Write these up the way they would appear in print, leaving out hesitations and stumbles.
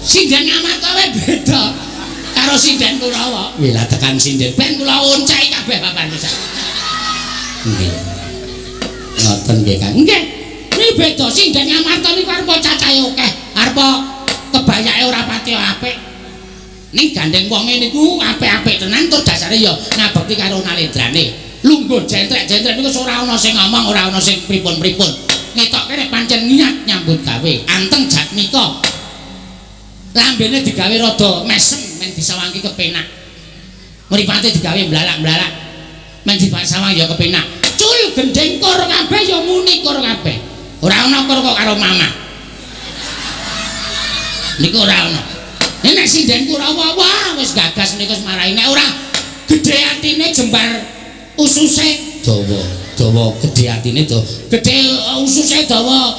Sinden Ngamarta wae beda karo sinden Kurawa. Nggih lah tekan sinden ben kula onceki kabeh papan pisan. Nggih. Ngoten nggih Kang. Nggih. Niki beda sinden Ngamarta niku arep cacahe akeh, arep kebayake ora pati apik. Ning gandeng wonge niku apik-apik tenan tur dasare ya ngabekti karo nalendrane. Lungguh jentrek-jentrek niku ora ana sing ngomong, ora ana sing pripun-pripun. Ngetokke nek pancen niat nyambut gawe, anteng jatmika. Lambene digawe rada mesem men disawangke kepenak. Mripate digawe mblalak-mblalak men disawang ya kepenak. Cul gendeng kor kabeh ya muni kor kabeh. Ora ana kor kok karo mamah. Niku ora ana. Nek sinden Kurawa wah wis gagas niku wis marahi nek ora gedhe atine jembar ususe dawa, dawa gedhe atine dawa. Gedhe ususe dawa.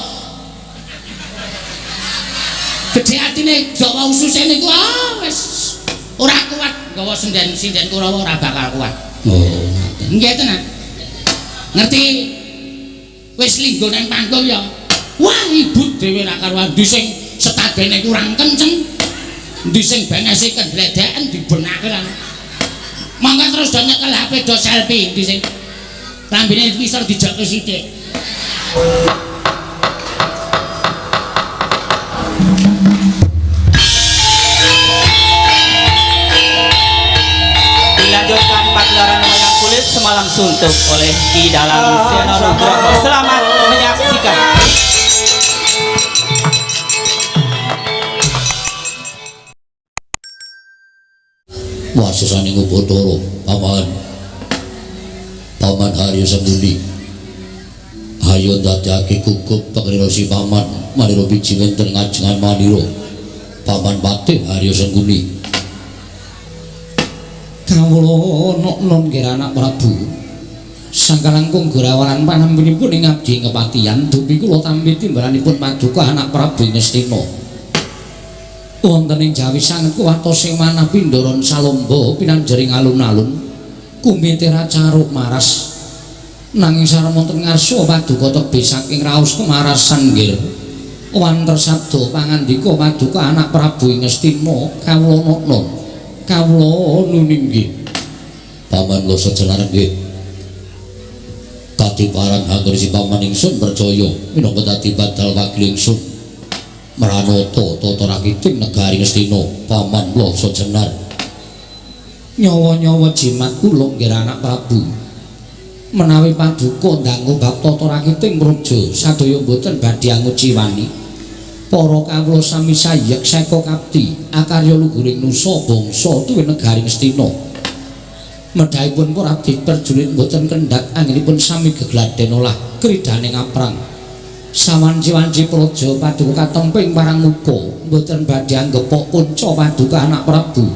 Gedhe atine dawa ususe niku ah wis ora kuat nggawa sinden Kurawa ora bakal kuat. Oh, ngoten. Nggih tenan. Ngerti wis linggo nang panggung ya. Wah, ibut dhewe ra karuan ndi sing setadene kurang kenceng. Ndi sing bengese kendledeken dibenake lan. Mangga terus do nyekel HP do selfie ndi sing lambene pisor dijokke sithik. Dilanjutkan pagelaran wayang kulit semalam suntuk oleh Ki Dalang Seno Nugroho. Selamat menyaksikan. Wasesane Bathara Paman Paman Haryo Sengkuni hayo ndadekake gugup pangrira si Paman manira biji wonten ngajengan manira Paman Patih Haryo Sengkuni. Kawula nok-non nggih anak Prabu sangkalangkung gorawalan panembinipun ing abdi kepatihan dupi kula tampi timbalanipun paduka anak Prabu Ngastina. Wonten ing Jawi sanget kuwatos sing manah pindharan salomba pinanjering alun-alun kumite racaruk maras nanging sareng wonten ngarsa paduka tebih saking raos kemarasan nggih wanter sabda pangandika paduka anak Prabu Ngastina kawula nokno kawula nuninggi. Paman lho sejenar nggih kadiparan angger si paman ingsun percaya minangka dadi badal wakil ingsun Mranata tata rakiting negari Ngastina. Paman lho sejenar nyawa-nyawa jimat kula nggih anak Prabu menawi paduka ndanggu bab tata rakiting praja sadaya mboten badhe anguciwani para kawula sami sayek seka kapti akarya luhuring nusa bangsa tuwin negari Ngastina. Medhahipun para abdi prajurit mboten kendhat anggenipun sami gegladen olah kridane ngaprang. Sawanci-wanci praja paduka katemping parang muka mboten badhe anggepok punca paduka anak Prabu.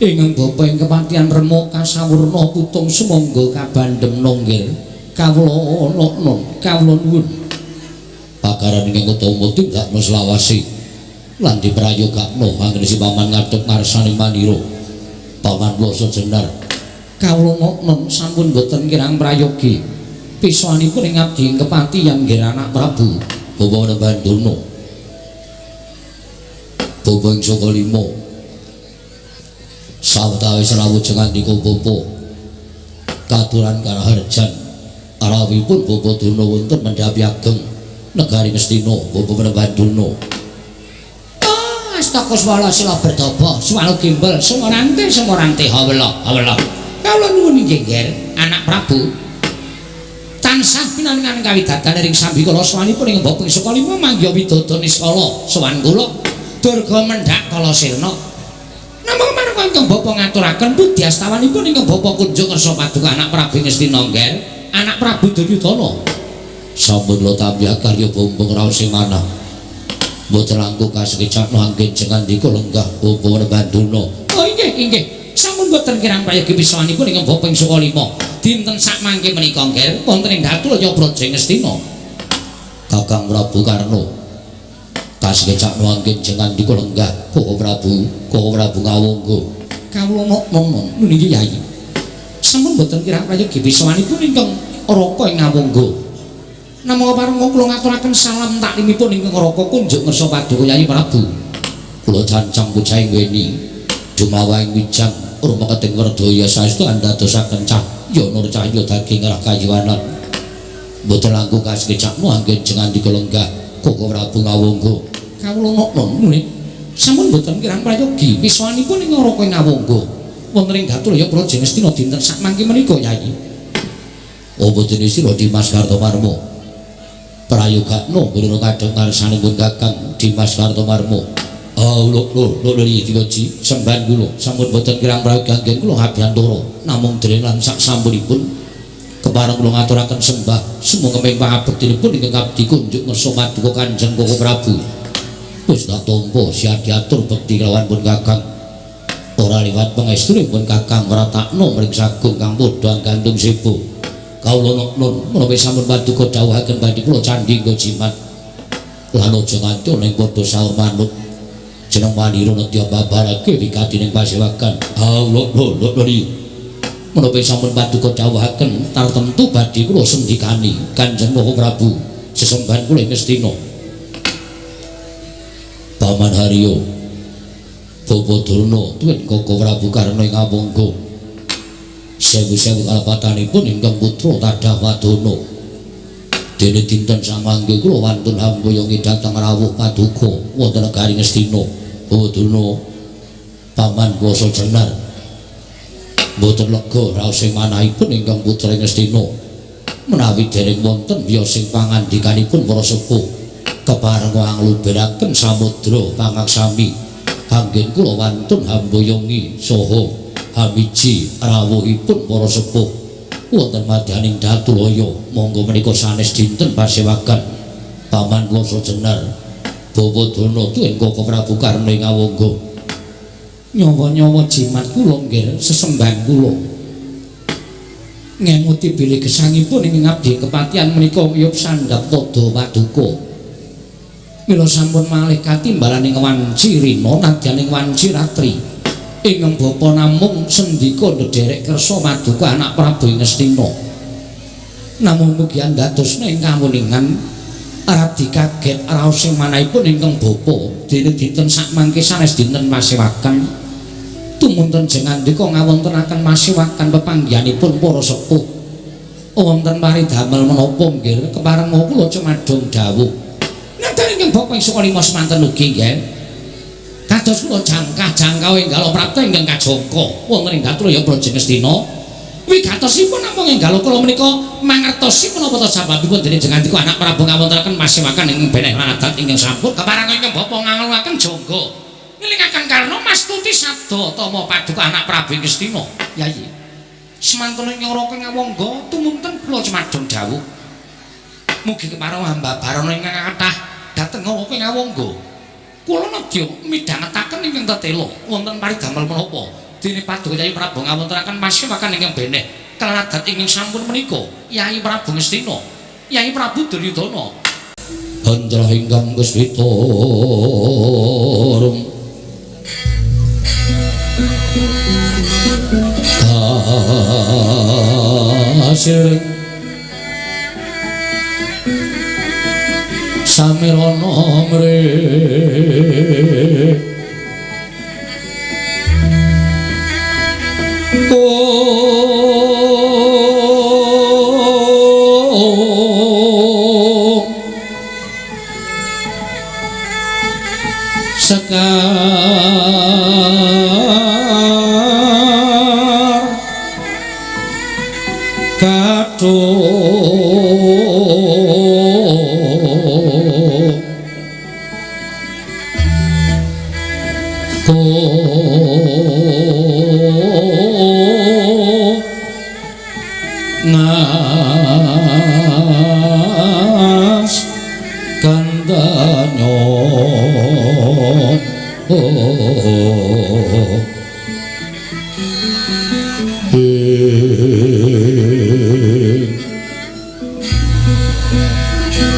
Ingkang bapa ing kepatihan remuk kasawurna putung sumangga kabandhem nonggir kawula nokno kawula nuwun. Pagaran ingkang utama tindakno selawase lan diprayogakno anggene si paman ngadhep ngarsane manira. Paman Loso Jenar kawula nokno sampun boten kirang prayogi. Pisanipun ing abdi ing kepatihan nggih anak Prabu Bapak Bandurna. Bapa ing saka lima sawetawis rawuh jengandika bapa katuran karaharjan arawipun Bapa Durna wonten mendhapi ageng negari Ngastina Bapak Bandurna. Astaka swala sila berdaba swala gembel sumorante sumorante hawela hawela. Kawula nuwun inggih nggih anak Prabu. Tansah pinaringan kawidatan ring sambikala sowanipun ing bapa ing saka lima manggiha widodo niskala sowan kula durga mendhak kala sirna. Namung maneka ingkang bapa ngaturaken budi astawanipun ingkang bapa kunjung ngersa paduka anak Prabu Ngastina nggih anak Prabu Duryudana. Sampun kula tampi karya bumbung raos sing manah mboten langkung kasekecakno anggen jengandika lenggah bapa Banduna. Oh inggih inggih sampun boten kirang prayogi pisanipun ingkang bapa ing saka lima dinten sakmangke menika nggih wonten ing Datulaya Praja Ngastina. Kakang Prabu Karna kasekecakno anggen jengandika lenggah Koko Prabu, Koko Prabu Ngawangga. Kawula nokno niki Yai. Sampun boten kirang prayogi pisanipun ingkang Raka ing Ngawangga. Namung pareng kula ngaturaken salam taklimipun ingkang Raka kunjuk ngersa paduka Yai Prabu. Kula cancang bocah ing weni dumawahing wijang rumeketing werdaya saestu andadosaken cahya nur cahya daging rah kayuwanan. Mboten langkung kasekecakno anggen jengandika lenggah Koko Prabu Ngawangga. Kawula nokno nggih. Sampun mboten kirang prayogi wiswanipun ing Naraka Ngawangga. Wonten ing Datulaya Praja Ngastina dinten sakmangke menika Yai. Oh boten sira Dimas Kartomarmo. Prayogakno kula kadheng ngarsanipun Kakang Dimas Kartomarmo. Oh lho lho lho iki sembahan kula sampun boten kirang prayogi anggen kula ngabiyantara namung dereng lan sak sampunipun kepareng kula ngaturaken sembah sumangga pangabektinipun ingkang abdi kunjuk ngersa paduka Kanjeng Koko Prabu. Wis tak tampa siadiatur bekti kelawan pun Kakang. Ora liwat pangestunipun Kakang wratakno mring sagung kang padha gantung sebo. Kawula nun menawi sampun paduka dawuhaken badhe kula candhi nggo jimat. Lan aja nganti ning padha saur manut. Jeneng wanira nedya babarake wigati ning pasewakan. Ah lho lho lho menawi sampun paduka dawuhaken tartemtu badhe kula sendikani Kanjeng Koko Prabu sesembahan kula ing Ngastina. Paman Haryo Bapa Durna tuwin Koko Prabu Karna ing Awangga. Sewu-sewu kalepatanipun ingkang putra tadah wadana. Dene dinten samangke kula wantun hamboyongi dhateng rawuh paduka wonten negari Ngastina. Bapa Durna paman kuwasa jenar mboten lega raos ing manahipun ingkang putra Ngastina. Menawi dereng wonten wiyosing pangandikanipun para sepuh kepareng angluberaken samudra pangaksami anggen kula wantun hamboyongi saha hamiji rawuhipun para sepuh wonten madyaning Datulaya. Monggo menika sanes dinten pasewakan paman kuwasa jenar Bapa Durna tuwin Koko Prabu Karna ing Awangga. Nyawa-nyawa jimat kula nggih sesembahan kula ngemuti bilih gesangipun ing ngabdi kepatihan menika wiyup sandhap pada paduka. Mila sampun malih katimbalaning wanci rina nadyan ing wanci ratri. Ingkang bapa namung sendika ndherek kersa paduka anak Prabu Ngastina. Namung mugi andadosna ing kawuningan radi kaget raos ing manahipun ingkang bapa dene dinten sakmangke sanes dinten pasewakan. Tumunten jengandika ngawontenaken pasewakan pepanggihanipun para sepuh. Wonten paridamel menapa nggih kepareng kula cumadung dawuh. Nadyan ingkang bapa ing sukalima semanten ugi nggih. Kados kula jangkah-jangkau enggal prapta ingkang kajangka wonten ing Datulaya Praja Ngastina. Wigatosipun namung enggal kula menika mangertosi menapa ta sababipun dene jengandika anak Prabu ngawontenaken pasewakan ing beneh lan adat ingkang sampun kepareng ingkang bapa ngangeluaken jangga. Ngelingaken karna mastuti sabda tama paduka anak Prabu Ngastina. Yayi. Semanten ing Naraka Ngawangga tumunten kula cumadung dawuh. Mugi kepareng hamba barana ingkang kathah dhateng Naraka Ngawangga. Kula nedya midhangetaken ingkang tetela wonten paridamel menapa dene paduka Yai Prabu ngawontenaken pasewakan ingkang beneh kelan adat ingkang sampun menika Yai Prabu Ngastina, Yai Prabu Duryudana. Anjrah ingkang keswita kasiring samirana mrih sekar kathuk nas kandanyo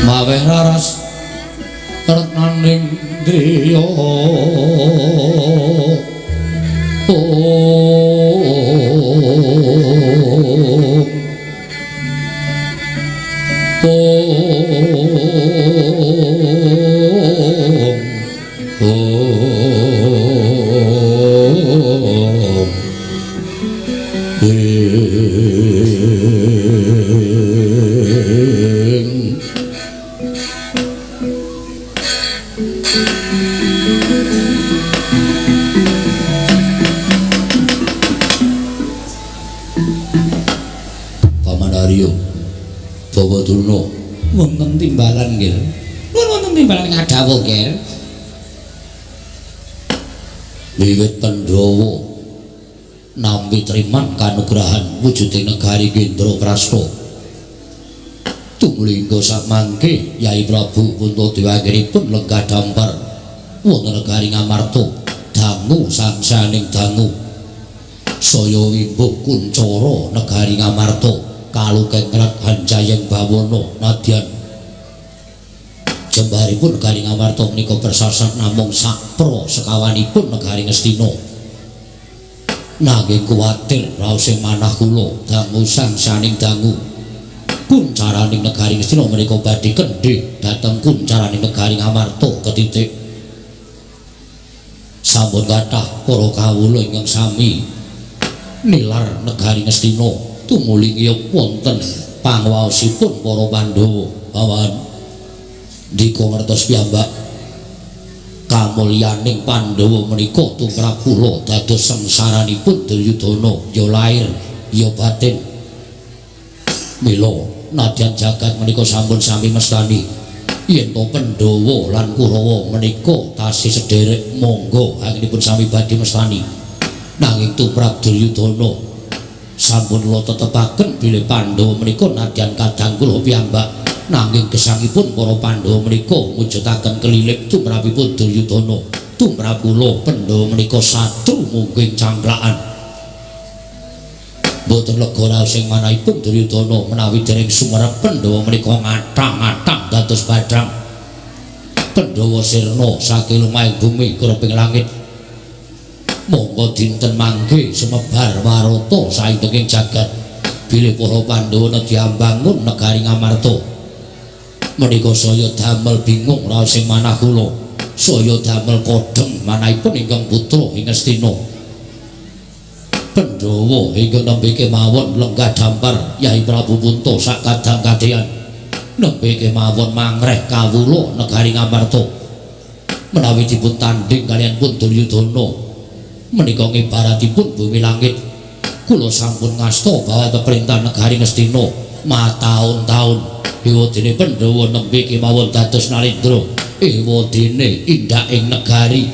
maweh raras retnaning driya om om. Paman Arya Bawa Durna wonten timbalan nggih. Nuwun wonten timbalan ngadhawuh nggih. Wiwit Pandhawa nampi triman kanugrahan wujuding negari Indraprasta. Tumlingga sakmangke Yai Prabu Puntadewa anggenipun lenggah dampar wonten negari Ngamarta dangu sangsaning dangu. Saya wimbuh kuncara negari Ngamarta kalukengrat hanjayeng bawana nadyan jembaripun negari Ngamarta menika persasat namung sakpra sekawanipun negari Ngastina. Nanging kuwatir raosing manah kula dangu sangsaning dangu kuncaraning negari Ngastina menika badhe kendhih dhateng kuncaraning negari Ngamarta ketitik. Sampun kathah para kawula ingkang sami nilar negari Ngastina tumuli ngiyup wonten pangwaosipun para Pandhawa. Paman ndika ngertos piyambak kamulyaning Pandhawa menika tumrap kula dados sengsaranipun Duryudana ya lair ya batin. Mila nadyan jagat menika sampun sami mestani yen to Pandhawa lan Kurawa menika tasih sederek monggo anggenipun sami badhe mestani. Nanging tumrap Duryudana sampun kula tetepaken bilih Pandhawa menika nadyan kadang kula piyambak nanging gesangipun para Pandhawa menika mujudaken kelilip tumrapipun Duryudana. Tumrap kula Pandhawa menika satru mungging cangklakan. Mboten lega raos ing manahipun Duryudana menawi dereng sumerep Pandhawa menika ngathang-athang dados badhang. Pandhawa sirna saking lumahing bumi kreping langit. Monggo dinten mangke sumebar warata saindenging jagat bilih para Pandhawa nedhi ambangun negari Ngamarta. Menika saya damel bingung raos ing manah kula, saya damel kodheng manahipun ingkang putra ing Ngastina. Pandhawa ingkang nembe kemawon lenggah dampar Yai Prabu Punta sakadang kadeyan nembe kemawon mangreh kawula negari Ngamarta. Menawi dipun tandhing kaliyan pun Duryudana menika ngibaratipun bumi langit. Kula sampun ngasta bahwa peperintah negari Ngastina mataun-taun ewadene Pandhawa nembe kemawon dados Narendra, ewadene indak ing negari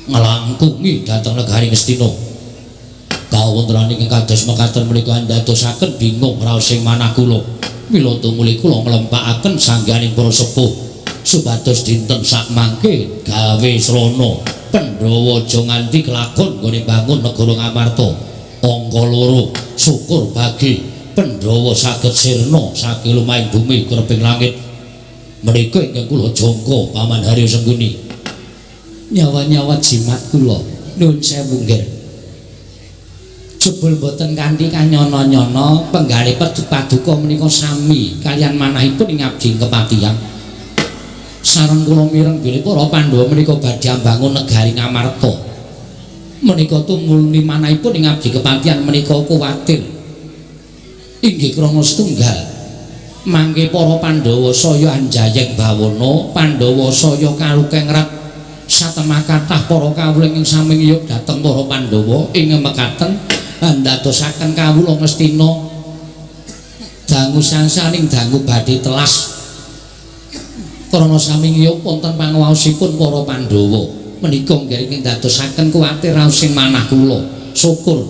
nglangkungi dhateng negari Ngastina. Kawontenan ingkang kados mekaten menika andadosaken bingung raos ing manah kula. Mila tumuli kula nglempakaken sangganing para sepuh supados dinten sakmangke gawe srana Pandhawa aja nganti kelakon nggone bangun negara Ngamarta. Angka loro syukur bagi Pandhawa saged sirna saking lumahing bumi kreping langit. Menika ingkang kula jangka Paman Haryo Sengkuni. Nyawa-nyawa jimat kula nuwun sewu nggih. Jebul boten kanthi kanyana-nyana penggalih paduka menika sami kaliyan manahipun ing abdi kepatihan. Sareng kula mireng bilih para Pandhawa menika badhe ambangun negari Ngamarta. Menika tumuli manahipun ing abdi kepatihan menika kuwatir. Inggih krana setunggal mangke para Pandhawa saya anjayeng bawana, Pandhawa saya kalukengrat satemah kathah para kawula ingkang sami ngiyup dhateng para Pandhawa ing mekaten andadosaken kawula Ngastina dangu sangsaning dangu badhe telas. Krana sami ngiyup wonten panguwaosipun para Pandhawa menika nggih ingkang dadosaken kuwatir raos ing manah kula. Syukur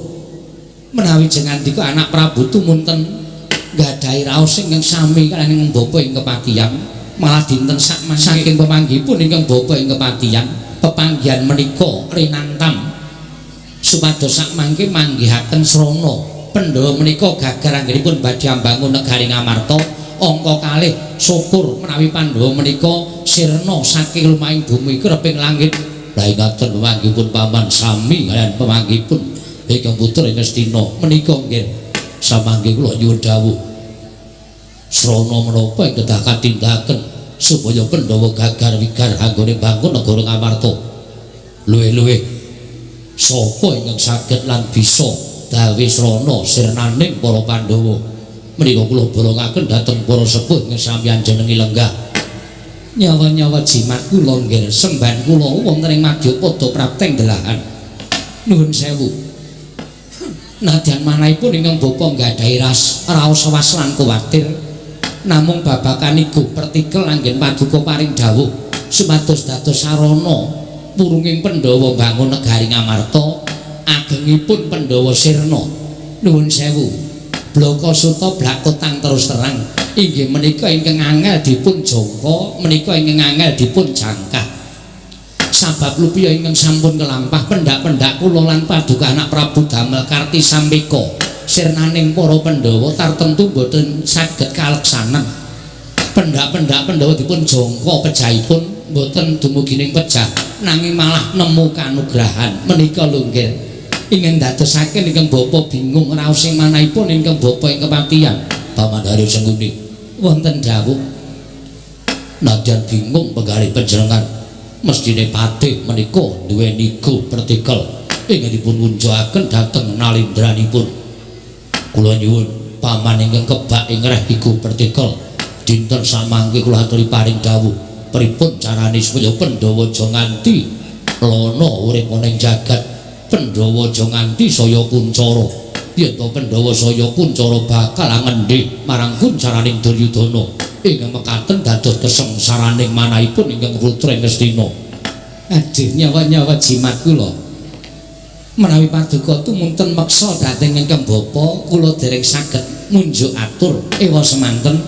menawi jengandika anak Prabu tumunten nggadahi raos ingkang sami kaliyan ingkang bapa ing kepatihan, malah dinten sakmangke saking pemanggihipun ingkang bapa ing kepatihan pepanggihan menika rinantam supados sakmangke manggihaken srana Pandhawa menika gagar anggenipun badhe ambangun negari Ngamarta. Angka kalih syukur menawi Pandhawa menika sirna saking lumahing bumi kreping langit. Lah ingaten pemanggihipun paman sami kaliyan pemanggihipun ingkang putra ing Ngastina menika nggih samangke kula nyuwun dawuh srana menapa ing kedah katindakaken supaya Pandhawa gagar wigar anggone bangun negara Ngamarta. Luwih-luwih sapa ingkang saged lan bisa gawe srana sirnaning para Pandhawa menika kula bolongaken dhateng para sepuh ingkang sami anjenengi lenggah. Nyawa-nyawa jimat kula nggih semban kula wonten ing madyapada prapteng delahan. Nuwun sewu. Nadyan manahipun ingkang bapa nggadahi raos was lan kuwatir namung babakan igu pertikel anggen paduka paring dawuh supados dados sarana wurunging Pandhawa bangun negari Ngamarta agengipun Pandhawa sirna. Nuwun sewu. Blaka suta blakotang terus terang inggih menika ingkang angel dipun jangka, menika ingkang angel dipun jangkah. Sabab lupiya ingkang sampun kelampah pendak-pendak kula lan paduka anak Prabu damel karti sambeka sirnaning para Pandhawa tartemtu boten saged kaleksanan. Pendak-pendak Pandhawa dipun jangka pejahipun boten dumugi ning pejah nanging malah nemu kanugrahan. Menika lho nggih ingkang dadosaken ingkang bapa bingung raos ing manahipun ingkang bapa ing kepatihan. Paman Hari Sengkuni wonten dawuh nadyan bingung penggalih panjenengan mestine patih menika duweni igu pertikel ingkang dipun ngunjukaken dhateng nalindranipun. Kula nyuwun paman ingkang kebak ing reh igu pertikel dinten samangke kula aturi paring dawuh pripun carane supaya Pandhawa aja nganti lana urip ana ing jagat, Pandhawa aja nganti saya kuncara. Yen to Pandhawa saya kuncara bakal ngendih marang kuncaraning Duryudana ingkang mekaten dados kesengsaraning manahipun ingkang putra Ngastina. Aduh, nyawa-nyawa jimat kula. Menawi paduka tumunten meksa dhateng ingkang bapa kula dereng saged munjuk atur ewa semanten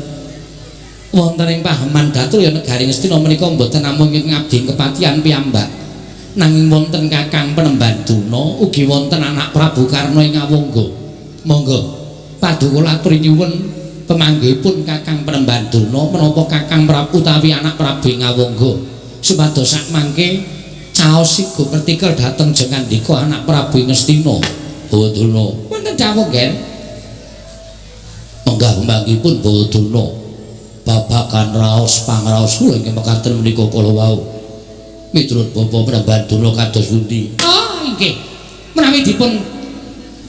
wonten ing paheman Daturya negari Ngastina menika mboten namung ing ngabdi kepatihan piyambak, nanging wonten Kakang Penemban Duna ugi wonten anak Prabu Karna ing Awangga. Monggo paduka aturi nyuwun pemanggihipun Kakang Penemban Duna menapa Kakang Prabu utawi anak Prabu ing Awangga supados sakmangke caos igu pertikel dhateng jengandika anak Prabu ing Ngastina. Bawa Durna wonten dawuh nggih. Menggah pemanggihipun Bawa Durna babagan raos pangraos kula ingkang mekaten menika kala wau. Miturut Bapak Penemban Durna kados pundi? Oh, inggih. Menawi dipun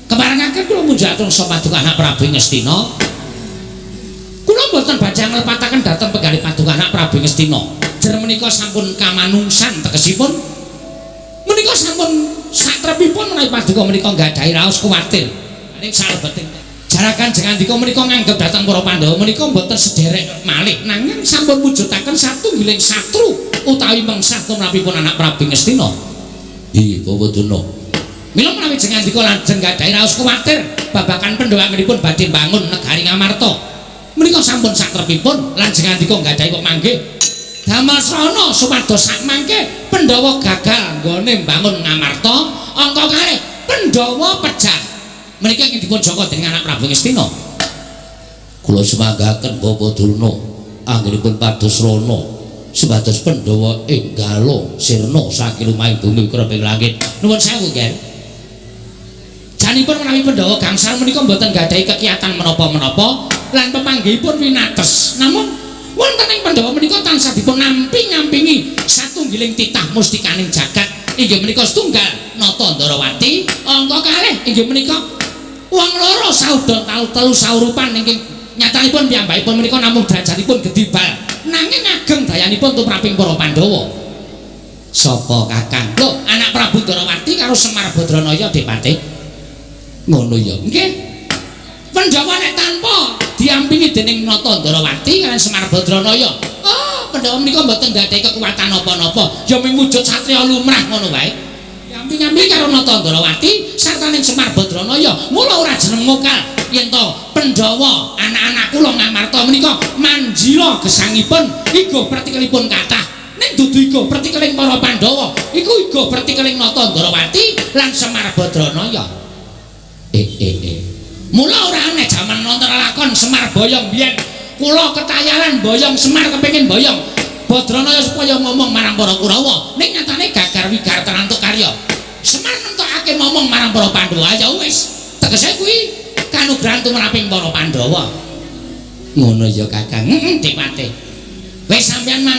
keparengaken kula munjuk atur sapa paduka anak Prabu Ngastina. Kula mboten badhe nglepataken dhateng penggalih paduka anak Prabu Ngastina. Jer menika sampun kamanungsan tegesipun menika sampun satrepipun menawi paduka menika nggadahi raos kuwatir. Ning salebeting jarakan jengandika menika nganggep dhateng para Pandhawa menika mboten sederek malih nanging sampun mujudaken satunggiling satru utawi mengsah tumrapipun anak Prabu Ngastina. Nggih, Bawa Durna. Mila menawi jengandika lajeng nggadahi raos kuwatir babagan Pandhawa anggenipun badhe mbangun negari Ngamarta menika sampun satrepipun lan jengandika nggadahi pemanggih damel srana supados sakmangke Pandhawa gagal nggone mbangun Ngamarta angka kalih Pandhawa pejah. Menika ingkang dipun jangka dening anak Prabu Ngastina. Kula sumanggaken Bapak Durna anggenipun pados rana supados Pandhawa enggala sirna saking lumahing bumi kreping langit. Nuwun sewu, Ger. Janipun menawi Pandhawa gangsal menika mboten nggadahi kekiatan menapa-menapa lan pepanggihipun winates. Namun wonten ing Pandhawa menika tansah dipun namping-nampingi satunggiling titah mustikaning jagat inggih menika setunggal Nata Ndarawati, angka kalih inggih menika wong loro saudon telu saurupan ingkang nyatanipun piyambakipun menika namung derajatipun gedhi bal nanging ageng dayanipun tumraping para Pandhawa. Sapa Kakang? Lho, anak Prabu Ndarawati karo Semar Badranaya Depate. Ngono ya. Nggih. Pandhawa nek tanpa diampingi dening Nata Ndarawati kaliyan Semar Badranaya, oh, Pandhawa menika mboten nggadahi kekuatan napa-napa, ya mung wujud satriya lumrah ngono wae. Diamping-ampingi karo Nata Ndarawati sartaning Semar Badranaya, mula ora jeneng mokal yen to Pandhawa anak-anak kula Ngamarta menika manjila gesangipun igo pertikelipun kathah. Ning dudu igo pertikeling para Pandhawa, iku igo pertikeling Nata Ndarawati lan Semar Badranaya. Mula ora aneh jaman nonton lakon Semar Boyong biyen kula ketayalan boyong Semar kepengin boyong Badranaya supaya ngomong marang para Kurawa, ning nyatane gagar wigar terantuk karya. Semar nentokake ngomong marang para Pandhawa, ya wis, tegese kuwi kanugrahan tumraping para Pandhawa. Ngono ya Kakang. Heeh, Dipate. Wis sampeyan mang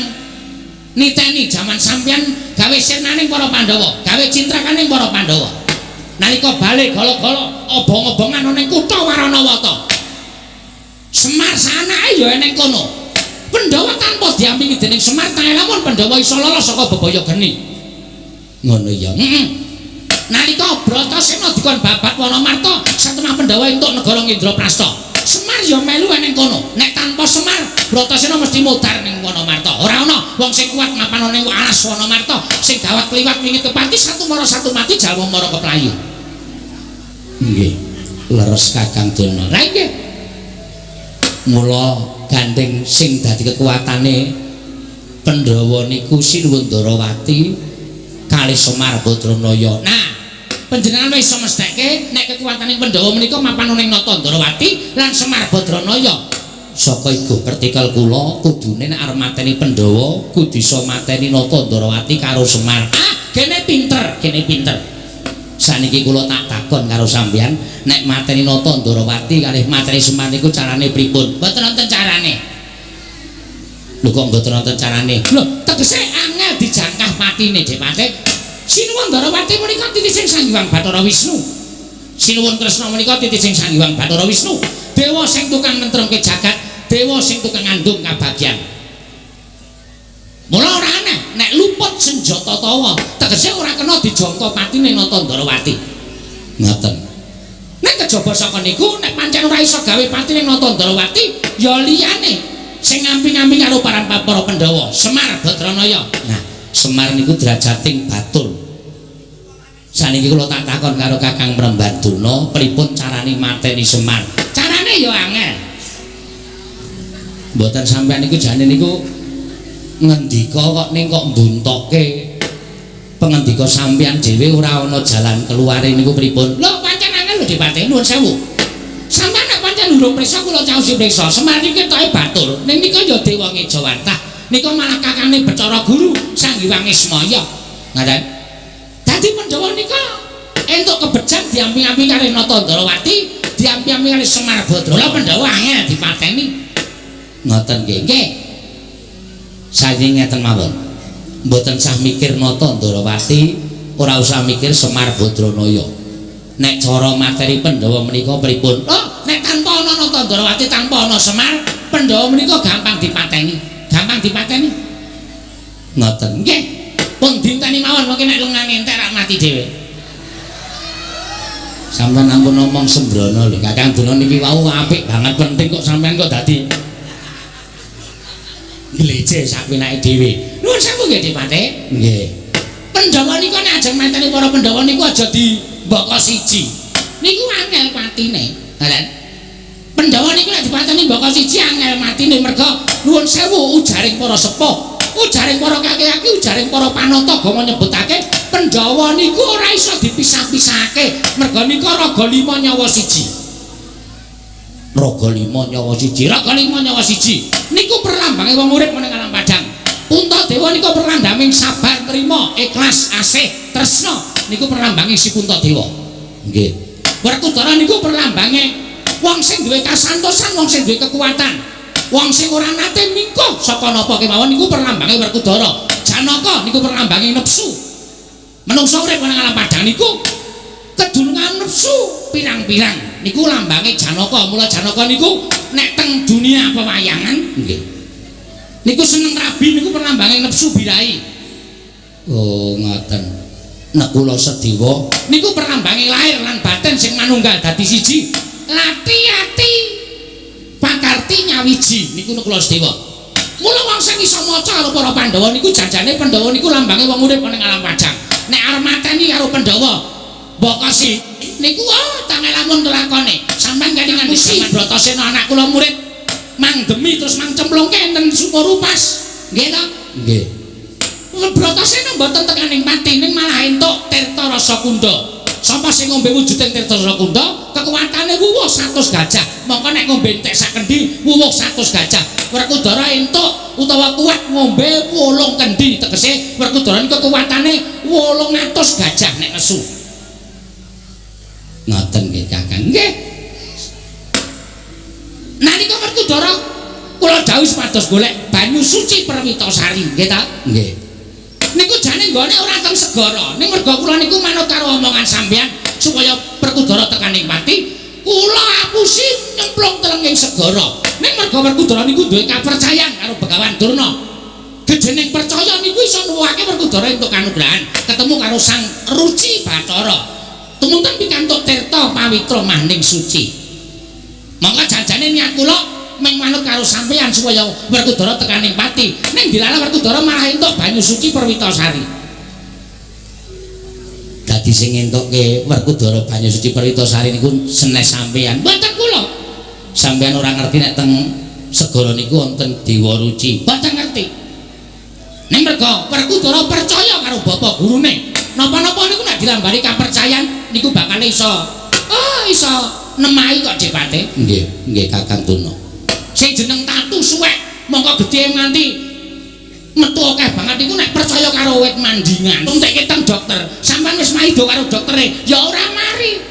niteni jaman sampeyan gawe sirnaning para Pandhawa, gawe cintrakaning para Pandhawa. Nalika bali gala-gala obong-obongan ana ning kutha Waranawata. Semar sanake ya ning kono. Pandhawa tanpa diampingi dening Semar, tae lamun Pandhawa iso lolos saka bebaya geni. Ngono ya. Heeh. Nalika Bratasena dikon babat Wanamarta, satemah Pandhawa entuk negara Indraprasta. Semar ya melu ning kono. Nek tanpa Semar, Bratasena mesti mudhar ning Wanamarta. Ora ana wong sing kuat mapan ning alas Wanamarta, sing gawat kliwat wingit kepati satu mara satu mati jalma mara keplayu. Nggih. Leres Kakang Durna. Lah nggih. Mula gandeng sing dadi kekuatane Pandhawa niku Sinuwun Ndarawati kalih Semar Badranaya. Nah, panjenengan wis iso mestheke nek kekuatane Pandhawa menika mapan ning Nata Ndarawati lan Semar Badranaya. Saka igo pertikel kula kudune nek arep mateni Pandhawa kudu iso mateni Nata Ndarawati karo Semar. Ah, kene pinter, kene pinter. Saniki kula tak takon karo sampeyan, nek mateni Nata Ndarawati kalih mateni Semar niku carane pripun? Mboten wonten carane. Lho kok mboten wonten carane? Lho, tegese angel dijangkah patine, Dik Patih. Sinuwun Ndarawati menika titising Sang Hyang Bathara Wisnu. Sinuwun Kresna menika titising Sang Hyang Bathara Wisnu. Dewa sing tukang nentremke jagat, dewa sing tukang ngandung kabagyan. Mula ora aneh nek luput senjata tawa, tegese ora kena dijangka patine Nata Ndarawati. Ngoten. Nek kejaba saka niku nek pancen ora iso gawe patine Nata Ndarawati, ya liyane sing ngamping-amping karo para Pandhawa, Semar Badranaya. Nah, Semar niku derajating batur. Saniki kula tak takon karo Kakang Prembanduna, pripun carane mateni Semar? Carane ya angel. Mboten sampeyan niku jane niku ngendika kok ning kok mbuntokke pengendika sampeyan dhewe ora ana jalan keluare niku pripun? Lho pancen angel lho Dipate, nuwun sewu. Sampeyan nek pancen urung prisa kula caosi prisa. Semar iki ketoke batur. Ning nika ya dewa Ngejawantah. Nika malah kakane Bathara Guru Sang Hyang Ismaya. Ngaten. Dadi Pandhawa nika entuk kebejan diamping-amping karo Nata Ndarawati, diamping-amping karo Semar Badra. Lha Pandhawa angel dipateni. Ngoten nggih. Nggih. Saiki ngeten mawon. Mboten sah mikir Nata Ndarawati, ora usah mikir Semar Badranaya. Nek cara materi Pandhawa menika pripun? Oh, nek tanpa ana Nata Ndarawati, tanpa ana Semar, Pandhawa menika gampang dipateni. Gampang dipateni. Ngoten. Nggih. Pun dinteni mawon mungkin nek lengane entek rak mati dhewe. Sampeyan ampun ngomong sembrono lho. Kakang Durna niki wau apik banget penting kok sampeyan kok dadi glece sapenake dhewe. Nuwun sewu nggih Dipate. Nggih. Pandhawa nika nek ajeng mateni para Pandhawa niku aja dibaka siji. Niku angel patine. Lha Pandhawa niku nek dipateni mbaka siji angel matine merga nuwun sewu ujaring para sepuh, ujaring para kakek-kakek, ujaring para panata agama nyebutake Pandhawa niku ora iso dipisah-pisahake merga nika raga lima nyawa siji. Raga lima nyawa siji, raga lima nyawa siji. Niku perlambange wong urip meneng alam padang. Puntadewa niku perlambanging sabar, trima, ikhlas, asih, tresna. Niku perlambange si Puntadewa. Nggih. Werkudara niku perlambange wong sing duwe kasantosan, wong sing duwe kekuatan, wong sing ora nate mingkuh saka napa kemawon niku perlambange Werkudara. Janaka niku perlambange nepsu. Menungsa urip nang alam padang niku kedunungan nepsu pirang-pirang. Niku lambange Janaka. Mula Janaka niku nek teng dunia pewayangan nggih. Niku seneng rabi niku perlambange nepsu birahi. Oh, ngoten. Nekula Sedewa niku perlambange lahir lan batin sing manunggal dadi siji. Lati-ati pakarti nyawiji niku Nekula Sedewa. Mula wong sing iso maca karo para Pandhawa niku janjane Pandhawa niku lambange wong urip ning alam padang. Nek arep mateni karo Pandhawa mbaka si niku oh tangel lamun kelakone. Sampeyan kelingan si Bratasena anak kula murid mang demi terus mang cemplungke enten sumur upas. Nggih ta? Nggih. Bratasena mboten tekaning pati ning malah entuk Tirta Rasa Kunda. Sapa sing ngombe wujuding Tirta Rasa Kunda, kekuatane wuwuh 100 gajah. Mongko nek ngombe entek sak kendi, wuwuh 100 gajah. Werkudara entuk utawa kuat ngombe 8 kendi, tegese Werkudara niku kekuatane 800 gajah nek nesu. Ngoten nggih Kakang. Nggih. Nalika Werkudara kula dawuh supados golek banyu suci Perwitasari, nggih ta? Nggih. Niku jane nggone ora teng segara. Ning merga kula niku manut karo omongan sampeyan supaya Werkudara tekaning pati, kula apusi nyemplung telenging segara. Ning merga Werkudara niku duwe kapercayan karo Begawan Durna. Gejening percaya niku iso nuwuhake Werkudara entuk kanugrahan ketemu karo Sang Ruci Bathara. Tumunten pikantuk tirta pawitra maning suci. Monggo janjane niat kula ming manut karo sampeyan supaya Werkudara tekaning pati. Ning dilalah Werkudara malah entuk banyu suci Perwitasari. Dadi sing entukke Werkudara banyu suci Perwitasari niku senes sampeyan. Mboten kula. Sampeyan ora ngerti nek teng segara niku wonten Dewa Ruci. Mboten ngerti. Ning merga Werkudara percaya karo bapak gurune. Napa-napa niku nek dilambari kapercayan niku bakal iso iso nemahi kok Depate. Nggih, nggih Kakang Durna. Sing jeneng tatu suwek mongko gedhe nganti metu akeh banget niku nek percaya karo wit mandingan. Entekke teng dokter, sampean wis maido karo doktere, ya ora mari.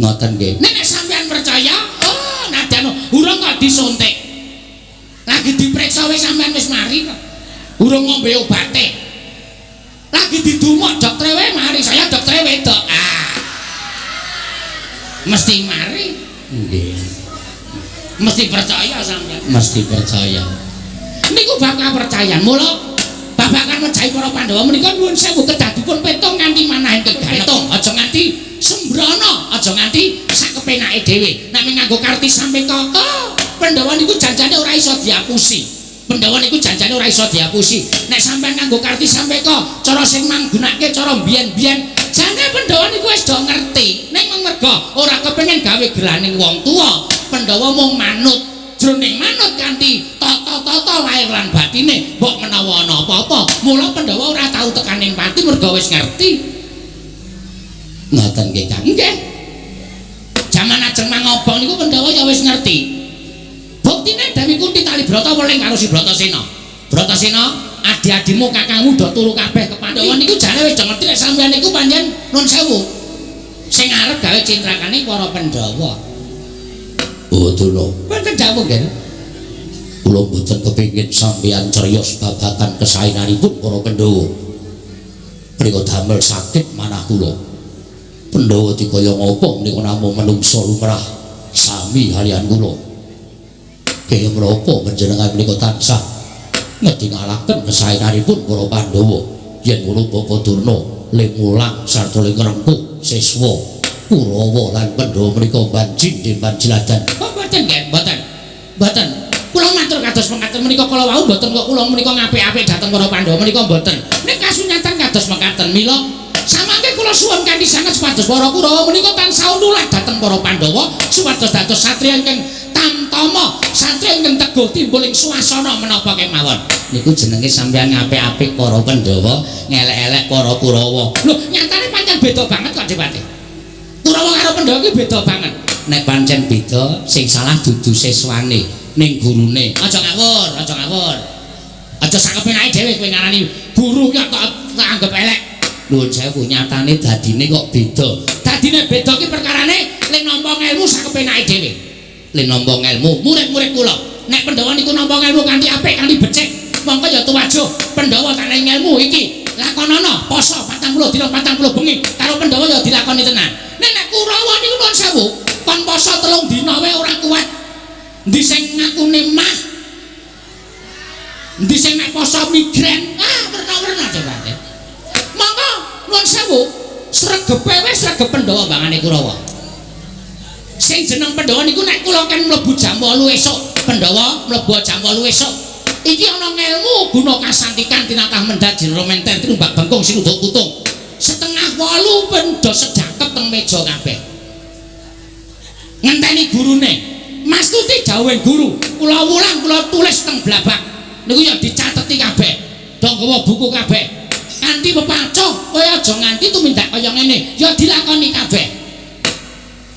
Ngoten nggih. Nek sampean percaya, oh nadyan urung kok disuntik. Lagi diperiksa wis sampean wis mari kok. Urung ngombe obate. Lagi didumuk doktere wae mari, saya doktere wedok. Ah. Mesti mari. Nggih. Mesti percaya sampean. Mesti percaya. Niku bab kapercayan. Mula babagan mejahi para Pandhawa menika nuwun sewu kedah dipun petung nganti manah ingkang gantung. Aja nganti sembrono, aja nganti sakepenake dhewe. Nek nganggo karti sampeka, oh, Pandhawa niku janjane ora iso diapusi. Pandhawa niku janjane ora iso diapusi. Nek sampean nganggo karti sampeka, cara sing manggunake cara biyen-biyen, jane Pandhawa niku wis do ngerti. Ning merga ora kepengin gawe gelaning wong tuwa, Pandhawa mung manut. Jroning manut kanthi tata-tata lahir lan batine, mbok menawa ana apa-apa. Mula Pandhawa ora tau tekaning pati merga wis ngerti. Ngoten nggih, Kang. Nggih. Jaman ajeng mangobong niku Pandhawa ya wis ngerti. Buktine Dewi Kunti tali brata weling karo si Bratasena. Bratasena, adi-adimu kakangmu do turu kabeh ke Pandhawa niku jane wis do ngerti nek sampeyan niku pancen nun sewu. Sing arep gawe cintrakane para Pandhawa. Oh, Durna. Mboten dawuh nggih. Kula mboten kepengin sampeyan criyos babagan kesaenanipun para Pandhawa. Menika damel sakit manah kula. Pandhawa dikaya ngapa menika namung menungsa lumrah sami kaliyan kula. Kaya menapa panjenengan menika tansah ngedingalaken kesaenanipun para Pandhawa. Yen ngono Bapak Durna le mulang sarta le ngrengkuh siswa Kurawa lan Pandhawa menika banjing banjiladan. Oh, mboten nggih, mboten. Mboten. Kula matur kados mekaten menika kala wau mboten kok kula menika ngapik-apik dhateng para Pandhawa menika mboten. Nek kasunyatan kados mekaten mila samangke kula suwun kanthi sanget supados para Kurawa menika tansah nulah dhateng para Pandhawa supados dados satriya ingkang tamtama, satriya ingkang teguh timbul ing swasana menapa kemawon. Niku jenenge sampeyan ngapik-apik para Pandhawa, ngelek-elek para Kurawa. Lho, nyatane pancen beda banget kok Depate. Kurawa karo Pandhawa iki beda banget. Nek pancen beda, sing salah dudu siswane, ning gurune. Aja ngawur, aja ngawur. Aja sakepenake dhewe kowe ngarani guru ki tak anggap elek. Nuwun sewu, nyatane dadine kok beda. Dadine beda ki perkarane le nampa ngelmu sakepenake dhewe. Le nampa ngelmu murid-murid kula. Nek Pandhawa niku nampa ngelmu kanthi apik, kanthi becik, mongko ya tuwajuh Pandhawa tak ngelmu iki. Lakonana poso 40 dina 40 bengi karo Pandhawa ya dilakoni tenan. Nek nek Kurawa niku nuwun sewu, kon poso 3 dina wae ora kuat. Endi sing ngakune mah? Endi sing nek poso migren? Ah, werna-werna coba. Monggo nuwun sewu, sregepe wis sregep Pandhawa bangane Kurawa. Sing jeneng Pandhawa niku nek kula kan mlebu jam 8 esuk, Pandhawa mlebu jam 8 esuk. Iki ana ngelmu guna kasantikan tinatah mendhat jero menter tinumbak bengkung sinuduk kutung. 7:30 pendha sedakep teng meja kabeh. Ngenteni gurune. Mas Tuti dawuhe guru, kula wulang kula tulis teng blabak. Niku ya dicateti kabeh. Do nggawa buku kabeh. Kanthi pepaco, kowe aja nganti tumindak kaya ngene, ya dilakoni kabeh.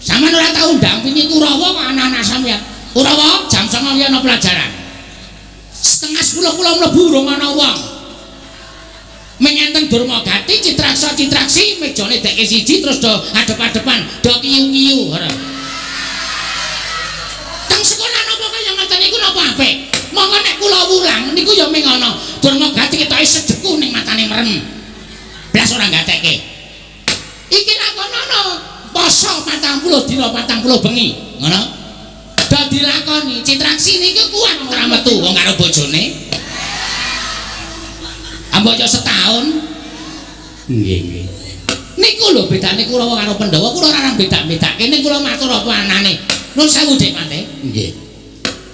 Sampeyan ora tau ndampingi Kurawa kok anak-anak sampeyan. Kurawa jam 09.00 ya ana pelajaran. 9:30 kula mlebu urung ana wong. Mengenten Durmagati Citraksa Citraksi mejane deke siji terus do adep-adepan, do kiyu-kiyu ora. Teng sekolah napa kaya ngoten niku napa apik? Monggo nek kula wulang niku ya ming ana Durmagati ketoke sedeku ning matane merem. Blas ora gatekke. Iki lakonono poso 40 dina 40 bengi, ngono. Do dilakoni Citraksi niku kuat ora metu wong karo bojone. Ambo yo setahun. Nggih, nggih. Niku lho bedane Kurawa karo Pandhawa, kula ora beda-bedake ning kula matur apa anane. Nun sewu Dik Mate. Nggih.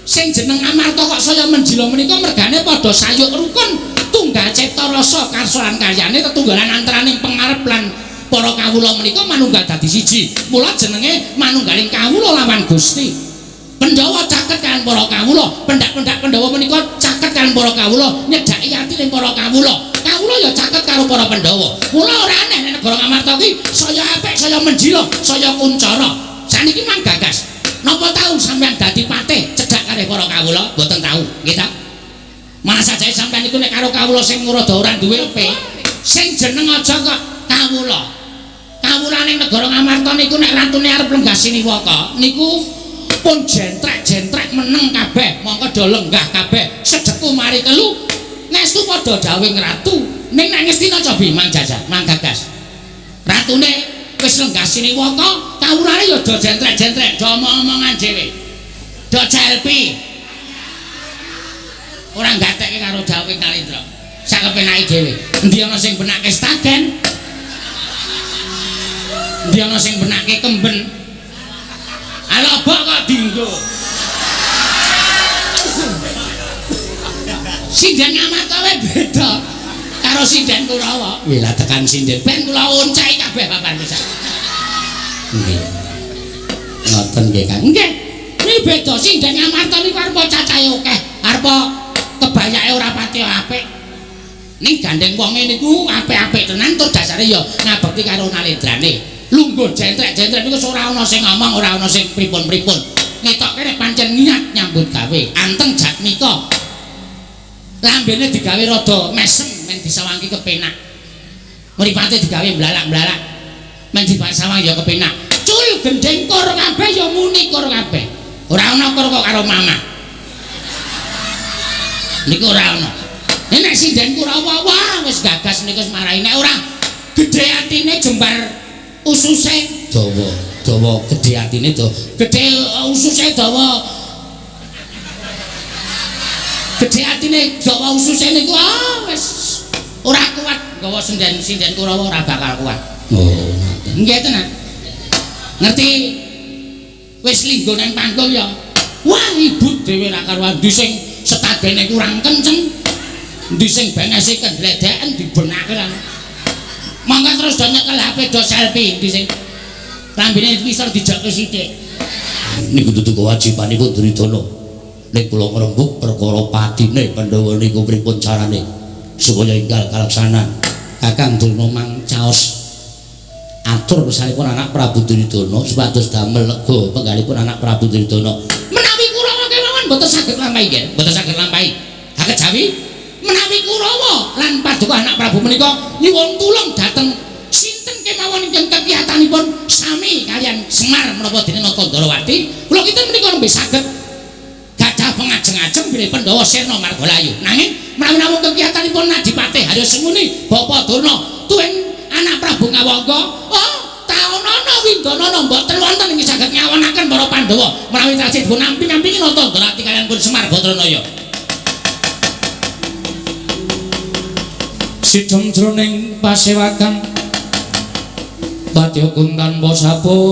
Sing jeneng Amarta kok saya menjila menika mergane padha sayuk rukun tunggal cipta rasa karsa lan karyane tetunggalan antaraning pengarep lan para kawula menika manunggal dadi siji. Mula jenenge manunggaling kawula lawan Gusti. Pandhawa caket kaliyan para kawula, pendak-pendak Pandhawa menika caket kaliyan para kawula, nyedhaki atine para kawula. Kawula ya caket karo para Pandhawa. Mula ora aneh nek negara Ngamarta ki saya apik, saya menjila, saya kuncara. Saniki mang gagas. Napa tau sampeyan dadi patih cedhak karo para kawula? Mboten tau, nggih ta? Malah sajae sampeyan niku nek karo kawula sing rada ora duwe pe, sing jeneng aja kok kawula. Kawulane negara Ngamarta niku nek ratune arep lenggah siniwaka niku pun jentrek-jentrek meneng kabeh, mongko do lenggah kabeh, sedeku mari kelu, ngestu padha dawuhing ratu. Ning nek Ngastina cobi mang jajah, mang gagas. Ratune wis lenggah siniwaka, kawulane ya do jentrek-jentrek, do omong-omongan dhewe. Do selfie. Ora gatekke karo dawuhing Nalendra. Sakepenake dhewe. Endi ana sing benake stagen? Endi ana sing benake kemben? Alobok kok dinggo. Sinden Ngamarta wae beda karo sinden Kurawa. Wih lah tekan sinden ben kula onceki kabeh papan pisan. Nggih. Ngoten nggih Kang. Nggih. Niki beda sinden Ngamarta niku arep cacahe akeh, arep kebayake ora pati apik. Ning gandeng wonge niku apik-apik tenan tur dasare ya ngabekti karo Nalendrane. Lungguh jentrek-jentrek niku ora ana sing ngomong, ora ana sing pripun-pripun. Ngetokke nek pancen niat nyambut gawe, anteng jatmika. Lambene digawe rada mesem men disawangki kepenak. Mripate digawe mblalak-mblalak men disawang ya kepenak. Cul gendeng kor kabeh ya muni kor kabeh. Ora ana kor kok karo mamah. Niku ora ana. Nek sinden Kurawa wah wis gagas niku wis marahi nek ora gedhe atine jembar ususe dawa, dawa gedhe atine dawa. Gedhe ususe dawa. Gedhe atine dawa ususe niku ah wis ora kuat nggawa sinden-sinden Kurawa ora bakal kuat. Oh, ngoten. Nggih tenan. Ngerti wis linggo nang panggung ya. Wah, ibut dhewe ra karuan ndi sing setagene kurang kenceng. Ndi sing bengese kendledeken dibenake lan. Mangga terus do nyekel HP do selfie ndi sing lambene pisor dijokke sithik. Niku dudu kewajibanipun Duryudana. Nek kula ngrembug perkara patine Pandhawa niku pripun carane supaya enggal kalaksanan. Kakang Durna mang caos atur besanipun anak Prabu Duryudana supados damel lega penggalipun anak Prabu Duryudana. Menawi Kurawa kemawon mboten saged lampahi nggih, mboten saged lampahi. Ha kejawi menawi Kurawa lan paduka anak Prabu menika nyuwun tulung dhateng sinten kemawon ingkang kekiyatanipun sami kaliyan Semar menapa dene Nata Ndorowati, kula kinten menika nembe saged gadah pengajeng-ajeng bilih Pandhawa sirna margalayu. Nanging menawi namung kekiyatanipun Adipati Harya Sengkuni, Bapa Durna, tuwin anak Prabu Ngawangga, oh taonana windanana mboten wonten ing saged ngawonaken para Pandhawa menawi tasih dipun amping-ampingi Nata Ndorowati kaliyan pun Semar Badranaya. Sidhem jroning pasewakan wadya tanpa sabawa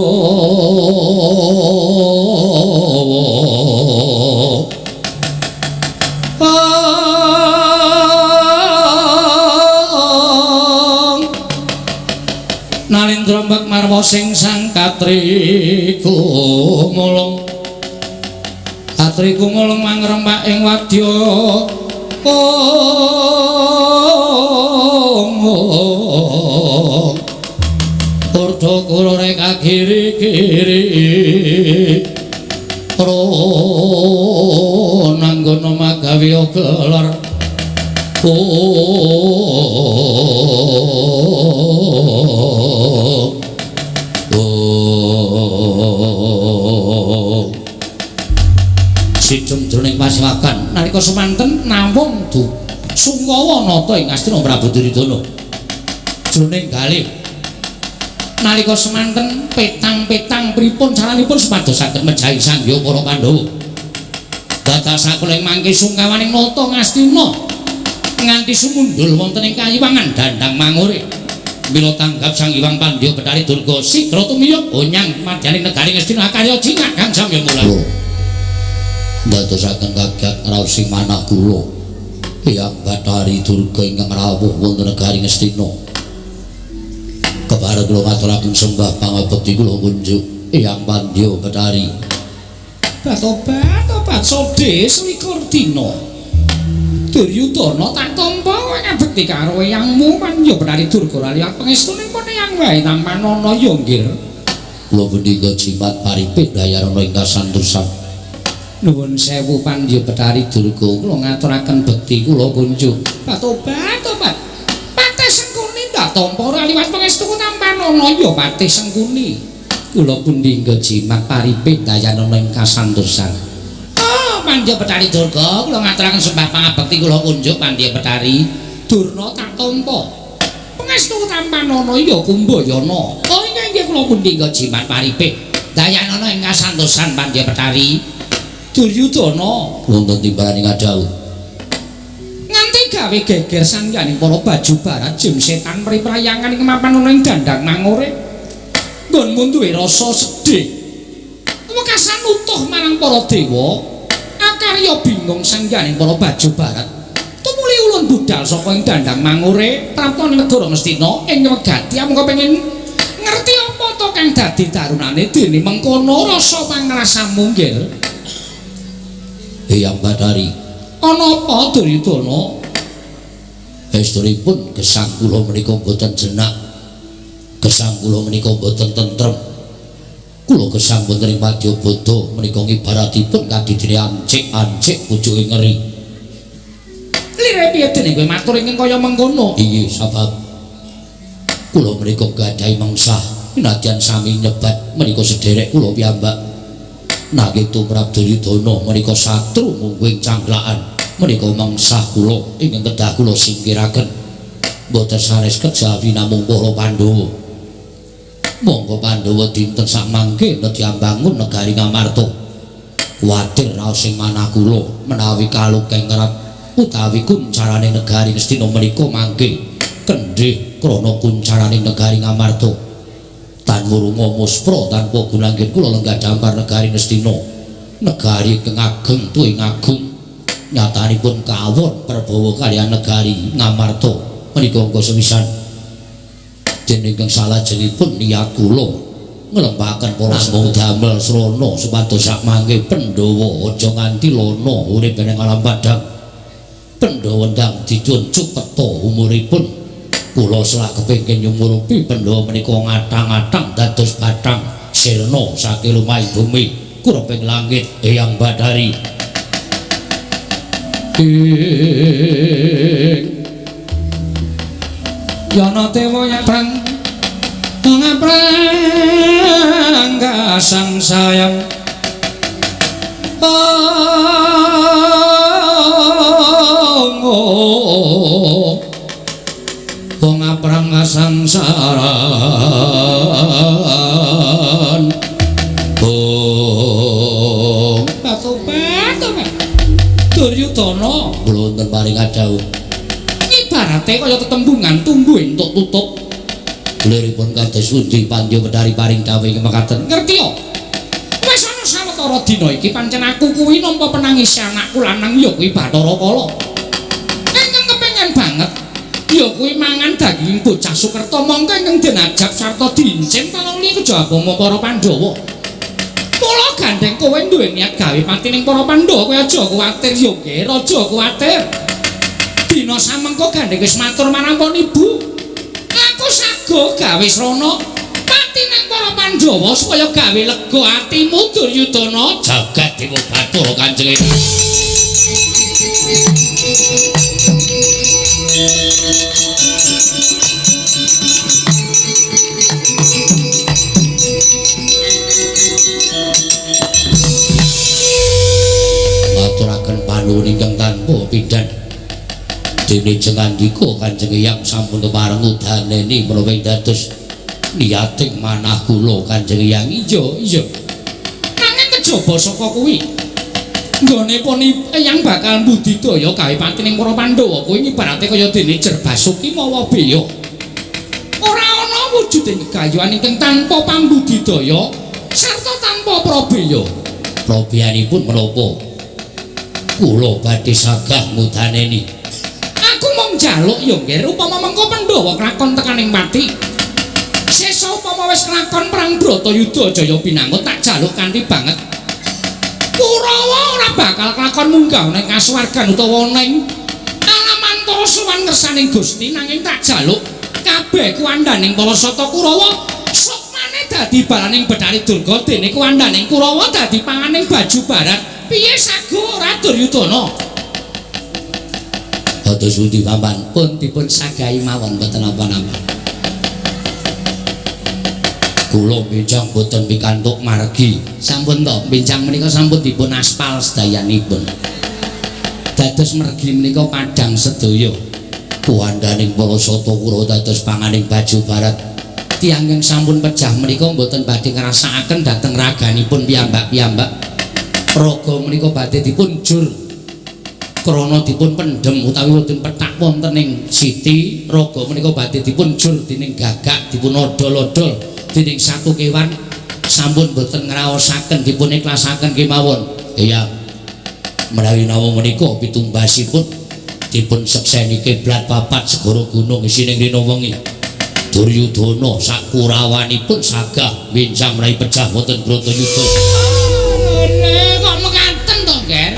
Nalendra mbek marwa sing sang katriku mulung katriku mulung mangrempak ing wadya Urdo kula rek kiri-kiri ro nanggono magawe gelar Sidhem jroning pasewakan nalika semanten namung du sungkawa nata ing Astina Prabu Duryudana jroning galih Nalika semanten petang-petang pripun caranipun supados saged mejahi sangya para Pandhawa. Dados sakula ing mangke sungkawaning nata Ngastina nganti sumundul wonten ing kayiwangan dandang mangure. Mila tanggap Sang Hyang Pandya Bathari Durga sigra tumiyub onyang madyaning negari Ngastina karya jingak kang samya mulan. Ndadosaken kaget raos sing manah kula. Hyang Bathari Durga ingkang rawuh wonten negari Ngastina. Kepareng kula ngaturaken sembah pangabekti kula kunjuk Hyang Pandya Bathari. Batobat tobat sode selikur dina. Duryudana tak tampa kowe ngabekti karo eyangmu Pandya Bathari Durga ora liwat pangestune pun eyang wae tampanana ya nggir. Kula punika jimat paripit dayarana ing kasantosan. Nuwun sewu Pandya Bathari Durga kula ngaturaken bekti kula kunjuk. Batobat tobat. Patih Sengkuni tak tampa ora liwat pangestuku tampanana ya Patih Sengkuni. Kula punika jimat paripit dayanana ing kasantosan. Oh, Pandya Bathari Durga kula ngaturaken sembah pangabekti kula kunjuk Pandya Bathari Durna tak tampa. Pangestu tampanana ya Kumbayana. Oh inggih kula punika jimat paripit dayanana ing kasantosan Pandya Bathari Duryudana. Wonten timbalan ing adhawuh. Nganti gawe geger sangyaning para baju barat jim setan mriprayangan ing mapan ana ing dandang mangure. Nggonmu duwe rasa sedih. Wekasan utuh marang para dewa. Akarya bingung sangyaning para baju barat. Tumuli ulun budal saka ing dandang mangure prapta negara Ngastina ing wegati amung kepengin ngerti apa to kang dadi darunane dene mengkono rasa pangrasamu nggih. Hyang Bathari, ana apa Duryudana? Estunipun gesang kula menika mboten jenak. Gesang kula menika mboten tentrem. Kula gesang wonten ing Madyabada menika ngibaratipun kadidene ancik-ancik pucuke ngeri. Lire piye dene kowe matur ingkang kaya mengkono? Inggih, sabab kula menika gadhahi mengsah nadyan sami nyebat menika sederek kula piyambak. Nanging tumrap Duryudana menika satru mungguing cangklakan menika mengsah kula ingkang kedah kula singkiraken. Mboten sanes kejawi namung para Pandhawa. Monggo Pandhawa dinten sakmangke nedhi ambangun negari Ngamarta. Kuwatir raos sing manah kula menawi kalukeng kerat utawi kuncarane negari Ngastina menika mangke kendhih krana kuncarane negari Ngamarta. Tan wurunga muspra tanpa gunanggen kula lenggah dampar negari Ngastina. Negari ingkang ageng tuwin agung nyatanipun kawon perbawa kaliyan negari Ngamarta menika angka sepisan. Dene ingkang salajengipun niat kula nglempaken para namung damel srana supados sakmangke Pandhawa aja nganti lana urip ing alam padhang. Pandhawa ndang dicuncuk peta umuripun. Kula selak kepengin nyumurupi Pandhawa menika ngatang-atang dados bathang sirna saking lumahing bumi kureping langit Hyang Bathari. Yana dewa yaprang ngaprang kasang sayang wong aprang kasangsaran. Oh, batobat Duryudana kula wonten paring adhawuh. Ibarate kaya tetembungan tumbuh entuk tutup. Liripun kados pundi Pandya Bathari paring dawuh ing mekaten? Ngerti ya? Wis ana sawetara dina iki pancen aku kuwi nampa penangis anakku lanang ya kuwi Bathara Kala. Ingkang kepengin banget ya kuwi mangan daging bocah Sukerta mongko ingkang den ajab sarta diincim tanuli kejaba para Pandhawa. Mula gandeng kowe duwe niat gawe pati ning para Pandhawa kowe aja kuwatir ya nggih, aja kuwatir. Dina samengko gandeng wis matur marang pon ibu. Aku sago gawe srana pati ning para Pandhawa supaya gawe lega atimu Duryudana. Jagat Dewa Bathara Kanjeng. Ngaturaken panuwun ingkang tanpa pidhan. Dene jengandika Kanjeng Hyang sampun kepareng udaneni menawi dados Niating manah kula Kanjeng Hyang. Iya, iya. Nanging kejaba saka kuwi nggone pun eyang bakal mbudidaya gawe patining para Pandhawa kuwi ibarate kaya dene Jerbasuki mawa beya. Ora ana wujuding gegayuhan ingkang tanpa pambudidaya sarta tanpa prabeya. Prabeyanipun menapa? Kula badhe sagah ngudaneni. Aku mung njaluk ya nggih, upama mengko Pandhawa klakon tekaning pati. Sesa upama wis klakon perang Bratayuda Jaya Binangun tak jaluk kanthi banget. Kurawa ora bakal klakon munggah ning kasuwargan utawa ning alamantara sowan ngersaning Gusti, nanging tak jaluk kabeh kuwandaning para sata Kurawa sukmane dadi balaning Bathari Durga dene kuwandaning Kurawa dadi panganing baju barat. Piye sago ora Duryudana? Kados pundi paman? Pun dipun sagahi mawon mboten napa-napa. Kula benjang boten pikantuk margi. Sampun to, benjang menika sampun dipun aspal sedayanipun. Dados mergi menika padhang sedaya. Kuwandaning para sata Kurawa dados panganing baju barat. Tiyang ingkang sampun pejah menika mboten badhe ngrasakaken dhateng raganipun piyambak-piyambak. Raga menika badhe dipun jur krana dipun pendhem utawi wonten pethak wonten ing siti. Raga menika badhe dipun jur dening gagak dipun odol-odol dening satu kewan. Sampun boten ngraosaken dipun ikhlasaken kemawon. Iya, menawi nawa menika pitumbasipun dipun sekseni kiblat papat segara gunung isining rina wengi. Duryudana sakurawanipun sagah benjang menawi pejah wonten Bratayuda. Kok mekaten to, Nger?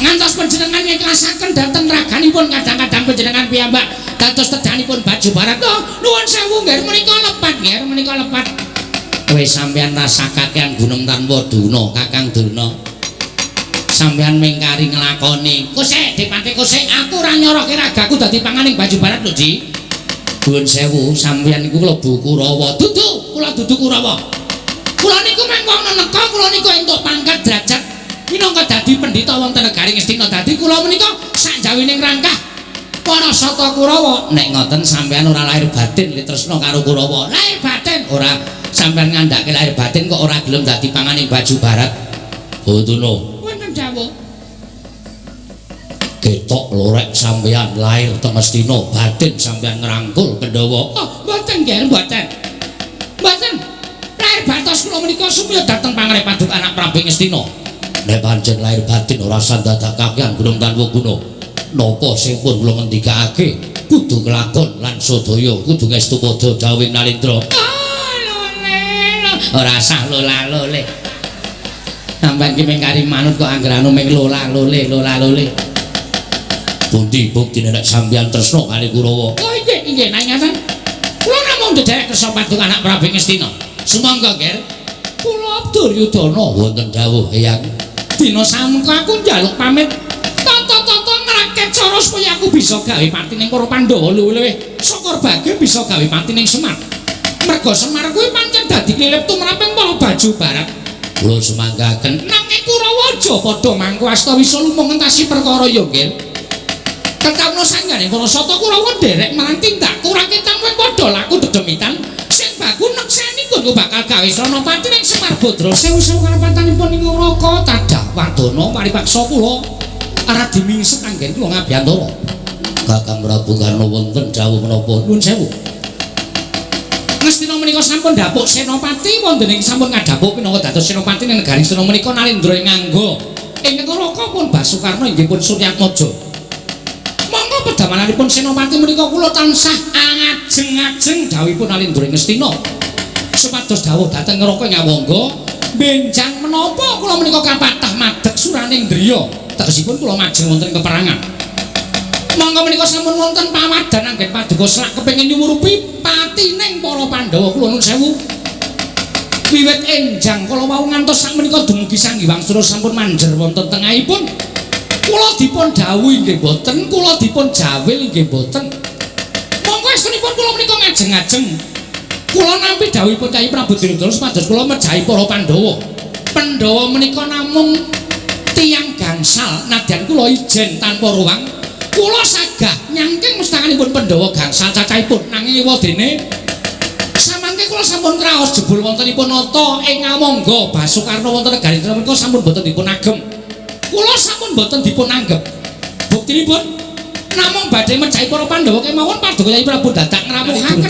Ngantos panjenengan ngiklasaken dhateng raganipun kadang-kadang panjenengan piyambak dados tedanipun baju barat. Oh, nuwun sewu Nger, menika lepat Nger, menika lepat. Kowe sampeyan rasa kakean gunung tanpa duna, Kakang Durna. Sampeyan mengkari nglakoni. Kosek dipate kosek, aku ora nyoroke ragaku dadi panganing baju barat lho, Ji. Nuwun sewu, sampeyan niku klebu Kurawa. Dudu, kula dudu Kurawa. Kula niku mung wong neneka, kula niku entuk pangkat derajat minangka dadi pendhita wonten negari Ngastina. Dadi kula menika sakjawining rangkah para sata Kurawa. Nek ngoten sampeyan ora lahir batin li tresna karo Kurawa. Lahir batin ora, sampeyan ngandhake lahir batin kok ora gelem dadi panganing baju barat. Botono. Wonten dawuh. Ketok lorek sampeyan lahir teng Ngastina, batin sampeyan ngrangkul Pandhawa. Oh, mboten nggih, mboten. Mboten. Lahir batos kula menika sumya dhateng pangreh paduk anak Prabu Ngastina. Nek pancen lahir batin ora sandadak kakean gunung tanpa guna. Napa sing pun kula ngendikake kudu kelakon lan sadaya kudu ngestu padha dawuhing Nalendra. Oh, lole. Ora sah lola-lole. Sampeyan ki mung kari manut kok angger anu mung lola-lole, lola-lole. Pundi buktine nek sampeyan tresna kali Kurawa? Oh nggih, nggih, nek ngaten. Kula namung ndherek kersa paduk anak Prabu Ngastina. Sumangga, Nger. Kula Duryudana wonten dawuh Eyang. Dina samengko aku njaluk pamit tata-tata ngraket cara supaya aku bisa gawe patining para Pandhawa luwih-luwih syukur bage bisa gawe patining Semar. Merga Semar kuwi pancen dadi klilip tumraping para baju barat. Kula sumanggaken. Nanging Kurawa aja padha mangku asta wisa lumung ngentasi perkara ya, Nger. Ketawna sanggane para sata Kurawa nderek marang tindak kurakitan kowe padha laku dedemitan sing baku nekseni nggonku bakal gawe srana pati ning Semar Badra. Sewu-sewu kalepatanipun ing Raka tadah wadana paripaksa kula arep dimingset anggen kula ngabiyantara. Kakang Prabu Karna wonten dawuh menapa? Nuwun sewu. Ngastina menika sampun dapuk senopati wonten ing sampun ngadhapuk minangka dados senopati ning negari Ngastina menika Nalendra ing nganggo. Ing Raka pun Basukarna inggih pun Suryatmaja. Monggo pedamananipun senopati menika kula tansah angajeng-ajeng dawuhipun Nalendra ing Ngastina. Supados dawuh dhateng Raka ing Awangga, benjang menapa kula menika kapatah madeg suraning driya. Tegesipun kula majeng wonten ing peperangan. Monggo menika sampun wonten pawadan anggen paduka selak kepengin nyumurupi patining para Pandhawa. Kula nuwun sewu. Wiwit enjang kala wau ngantos sakmenika dumugi Sang Hyang Sura sampun manjer wonten tengahipun. Kula dipun dawuhi nggih boten, kula dipun jawil nggih boten. Monggo estunipun kula menika ngajeng-ajeng. Kula nampi dawuhipun Kyai Prabu Duryudana supados kula mejahi para Pandhawa. Pandhawa menika namung tiyang gangsal nadyan kula ijen tanpa ruang. Kula sagah nyangking mustakanipun Pandhawa gangsal cacahipun, nanging ewadene sampun kraos jebul wontenipun nata ing Ngawangga Basukarna wonten negari menika sampun boten dipun agem. Kula sampun boten dipun anggep. Buktinipun namung badhe mejahi para Pandhawa kemawon paduka Kyai Prabu dadak ngrawuhaken.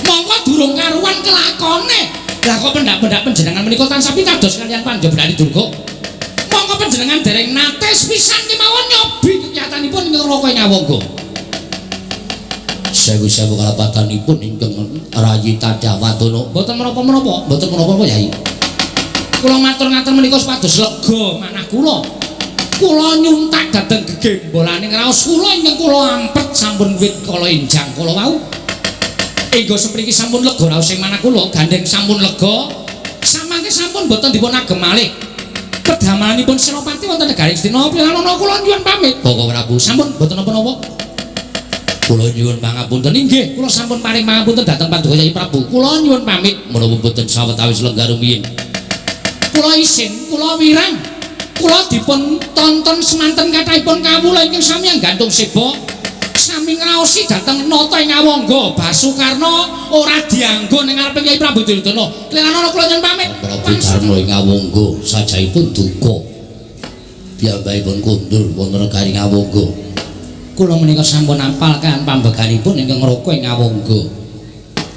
Mongko durung karuan kelakone. Lah kok pendak-pendak panjenengan menika tansah pitados kaliyan Pandhawa Betari Durga. Mongko panjenengan dereng nate sepisan kemawon nyobi kekiyatanipun ing Raka ing Ngawangga. Sewu-sewu kalapatanipun ingkang rayi Tadawatana. Mboten menapa-menapa, mboten menapa-menapa Yai. Kula matur ngaten menika supados lega manah kula. Kula nyuntak dhateng gegembolane ngraos kula ingkang kula ampet sampun wit kala enjang kala wau. Engga sepriki sampun lega raos ing manah kula, gandeng sampun lega. Samangke sampun mboten dipun agem malih. Pedamelanipun Senopati wonten negari Astina pilihanana kula nyuwun pamit. Bapak Prabu sampun mboten napa-napa. Kula nyuwun pangapunten inggih, kula sampun paring pangapunten dhateng Paduka Kyai Prabu. Kula nyuwun pamit menapa mboten sawetawis lenggah rumiyin. Kula isin, kula wirang. Kula dipun tonton semanten kathahipun kawula ingkang sami nggantung seba. Sami ngraosi dhateng nata ing Ngawangga Basukarna ora dianggo ning ngarepe Kyai Prabu Duryudana. Kliranana kula nyuwun pamit. Prabu Karna ing Ngawangga sajaipun duka. Piyambakipun kondur wonten negari Ngawangga. Kula menika sampun apal kan pambeganipun ingkang ngraka ing Ngawangga.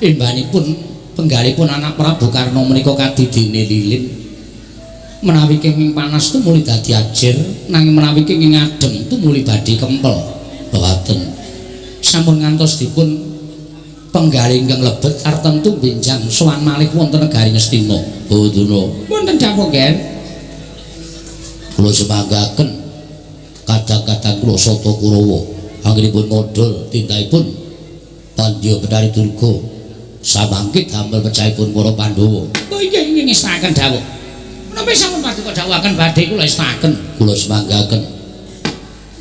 Imbanipun penggalipun anak Prabu Karna menika kadidene lilin. Menawi kenging panas tumuli dadi ajir, nanging menawi kenging adem tumuli badhe kempel. Mekaten. Sampun ngantos dipun penggalih ingkang lebet tartemtu benjang sowan malih wonten negari Ngastina. Bawadana. Wonten dawuh, Gen. Kula semanggaken kadang-kadang kula Sata Kurawa anggenipun ngodhol tindakipun Pandya Betari Durga samangke damel pecahipun para Pandhawa. Oh inggih inggih ngestakaken dawuh. Menapa sampun paduka dawuhaken badhe kula estakaken. Kula semanggaken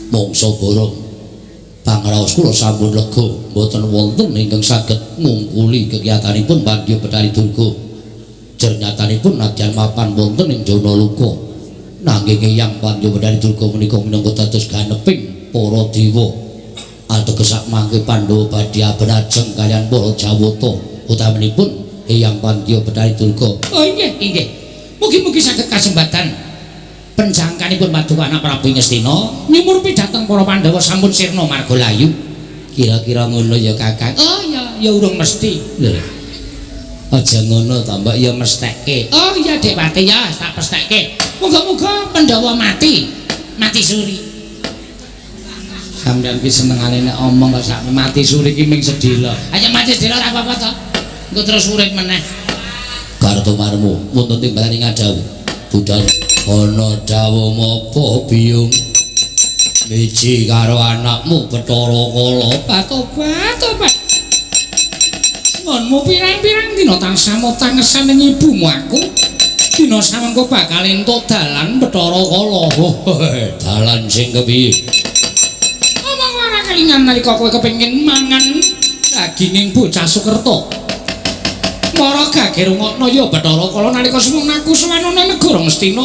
mangsa borong pangraos kula sampun lega mboten wonten ingkang saged ngungkuli kekiyatanipun Pandya Betari Durga. Jernyatanipun nadyan mapan wonten ing Janaloka nanging Eyang Pandya Betari Durga menika minangka dados ganeping para dewa. Ateges sak mangke Pandhawa badhe abenajeng kaliyan para Jawata utaminipun Eyang Pandya Betari Durga. Oh inggih inggih. Mugi-mugi saged kasembatan penjangkanipun paduka anak Prabu Ngastina nyumurpi dhateng para Pandhawa sampun sirna marga layu. Kira-kira ngono ya Kakang. Oh ya, ya urung mesti. Lho. Aja ngono ta Mbak, ya mestekke. Oh iya Dik Pati ya, tak pestekke. Muga-muga Pandhawa mati. Mati suri. Sampeyan ki senengane nek omong kok sak mati suri ki ming sedhela. Ayo mati sedhela ora apa-apa to. Engko terus urip meneh. Kartomarmo wonten timbalan ngadhawuh. Budal ana dawuh menapa biyung? Miji karo anakmu Bathara Kala. Tobat, tobat. Ngonmu pirang-pirang dina tansah motangesan ning ibumu aku. Dina samengko bakal entuk dalan Bathara Kala. Dalan sing kepiye? Omong ora kelingan nalika kowe kepengin mangan daginging bocah Sukerta. Mara gage rungokno ya Bathara Kala nalika sumung aku sowan ana negara Ngastina.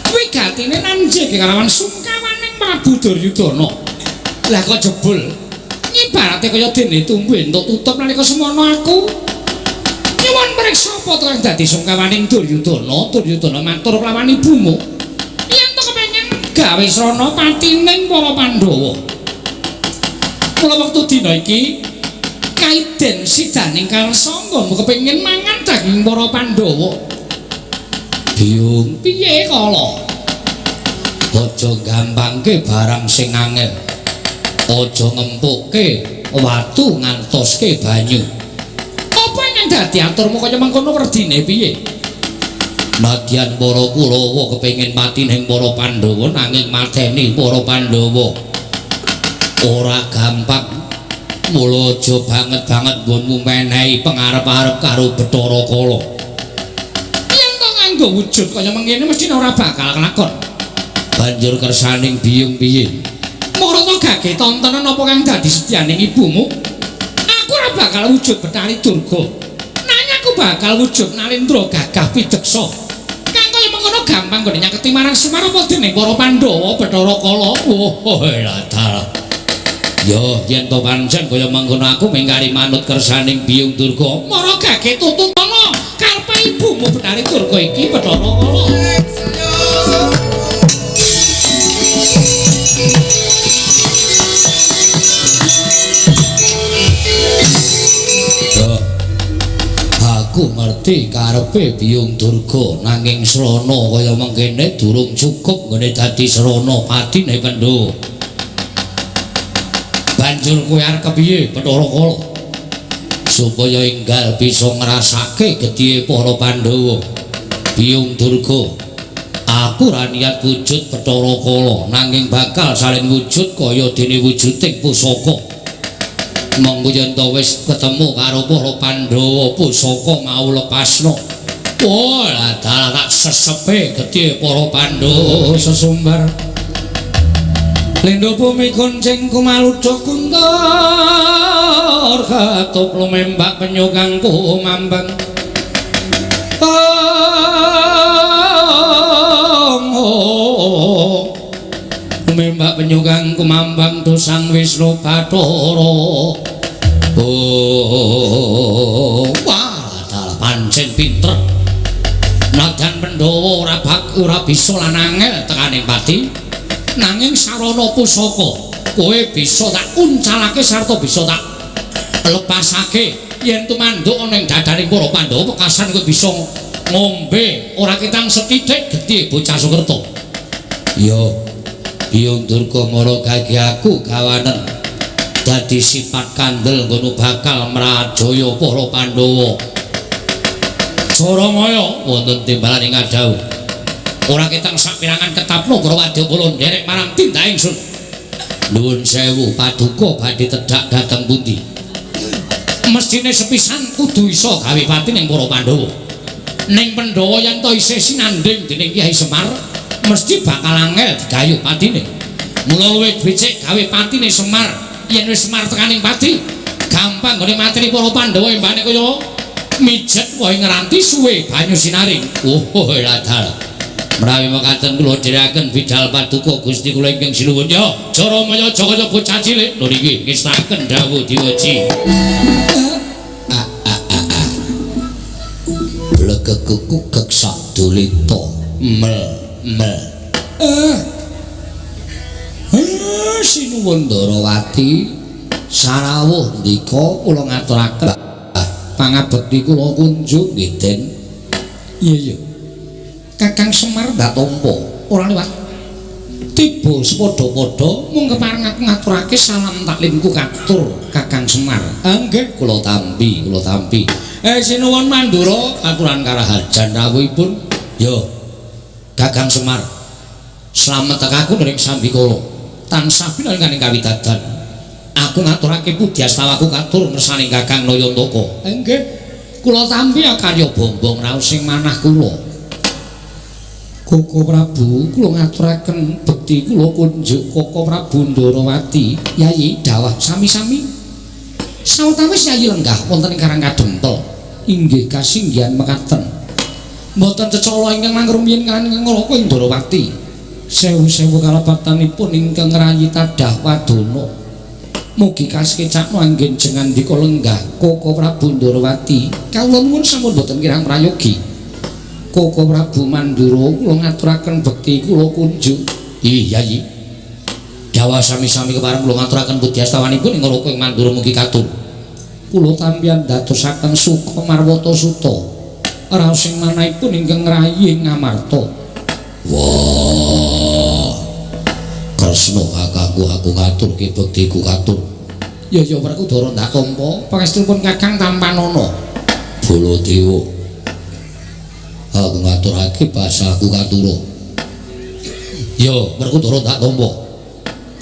Wigatine nanjege kalawan sungkawaning Prabu Duryudana. Lah kok jebul ngibarate kaya dene tumbu entuk tutup nalika semono aku nyuwun priksa apa to kang dadi sungkawaning Duryudana. Duryudana matur kelawan ibumu yen to kepengin gawe srana patining para Pandhawa. Mula wektu dina iki kaiden sidaning karsa nggonmu kepengin mangan daging para Pandhawa. Biyung piye kala? Aja gampangke barang sing angel. Aja ngempukke watu ngantoske banyu. Apa yang dadi aturmu kaya mengkono werdine piye? Nadyan para Kurawa kepengin mati ning para Pandhawa nanging mateni para Pandhawa ora gampang. Mula aja banget-banget nggonmu menehi pengarep-arep karo Bathara Kala. Yen to nganggo wujud kaya mengene mesti ora bakal kelakon. Banjur kersaning biyung piye? Marata gage tontonan apa kang dadi setyaning ibumu? Aku ora bakal wujud Betari Durga. Nanging aku bakal wujud Nalendra gagah pideksa. Kang kaya mengkono gampang nggone nyaketi marang Semar apa dening para Pandhawa Bathara Kala. Oh, lah dalah. Yo yen to pancen kaya mangkono aku mengkari manut kersaning Biyung Durga. Mara gage tututana karepe ibumu Bathari Durga iki Bathara Kala. Yo aku ngerti karepe Biyung Durga nanging srana kaya mengkene durung cukup nggone dadi srana patine Pandhawa. Banjur kowe arep kepiye Bathara Kala? Supaya enggal bisa ngrasake gethihe para Pandhawa. Biyung Durga, aku ora niat wujud Bathara Kala nanging bakal salin wujud kaya dene wujuding pusaka. Monggo yen to wis ketemu karo para Pandhawa pusaka mau lepasno. Oh, lah dalah tak sesepe gethihe para Pandhawa sesumbar. Lindho bumi kuncing kumaludha kuntur katup lumembak penyu kang kumambang. Lumembak penyu kang kumambang dosang Wisnu Bathara. Oh, wah, dalah pancen pinter. Nadan Pandhawa ora ora bisa lan angel tekaning pati. Nanging sarana pusaka kowe bisa tak uncalake sarta bisa tak lepasake yen tumanduk ana ing dadaning para Pandhawa pekasan kowe bisa ngombe ora ketang sethithik getih bocah Sukerta. Ya Biyung Durga mara gage aku gawanen dadi sifat kandel ngono bakal mrajaya para Pandhawa. Jaramaya wonten timbalan ing ngadhawuh. Ora ketang sapirangan ketapno para wadyabala nderek marang tindak ingsun. Nuwun sewu paduka badhe tedhak dhateng pundi? Mestine sepisan kudu iso gawe pati ning para Pandhawa. Ning Pandhawa yen to isih sinandhing dening Kyai Semar, mesti bakal angel digayuh patine. Mula luwih becik gawe patine Semar. Yen wis Semar tekaning pati, gampang nggone mateni para Pandhawa embane kaya mijet wae ngranti suwe banyu sinaring. Oh, ladal. Menawi mekaten kula dherekaken bidal paduka Gusti kula ingkang sinuwun. Ya, Jaramaya aja kaya bocah cilik. Lho niki ngestaken dawuh diweji. Blegegku geksak dulita mel mel. Sinuwun Ndarawati sarawuh ndika kula ngaturaken pangabekti kula kunjuk nggih Den. Iya iya. Kakang Semar ndak tampa ora liwat tiba sepadha-padha mung kepareng aku ngaturake salam taklimku katur Kakang Semar. Nggih kula tampi, kula tampi. Sinuwun Mandura katuran karaharjan rawuhipun. Yo Kakang Semar, slamet aku ning sambikala tansah pinanganing kawidadan. Aku ngaturake pudyastawaku katur ngersaning Kakang Nayantaka. Nggih kula tampi akarya bombong raos sing manah kula. Koko Prabu, kula ngaturaken bekti kula kunjuk Koko Prabu Ndarawati. Yayi dawah sami-sami. Sawetawis Yayi lenggah wonten ing Karang Kadempel. Inggih kasinggihan mekaten. Mboten cecala ingkang mangrumiyin kaliyan ingkang ngraka ing Ndarawati. Sewu-sewu kalepatanipun ingkang ngrayi tadah wadana. Mugi kasekecakno anggen jengandika lenggah Koko Prabu Ndarawati. Kawula nuwun sampun boten kirang prayogi. Koko Prabu Mandura kula ngaturaken bekti kula kunjuk. Ih Yayi. Dawa sami-sami kepareng kula ngaturaken pudyastawanipun ing Raka ing Mandura mugi katur. Kula tampian dadosaken suka marwata suta. Raos sing manahipun ingkang ngrayi ing Ngamarta. Wah. Kresna kakangku aku ngaturke bektiku katur. Ya ya Werkudara ndak tampa pangestunipun Kakang tampanana. Baladewa. Aku ngaturake basaku katura. Yo, Werkudara tak tampa.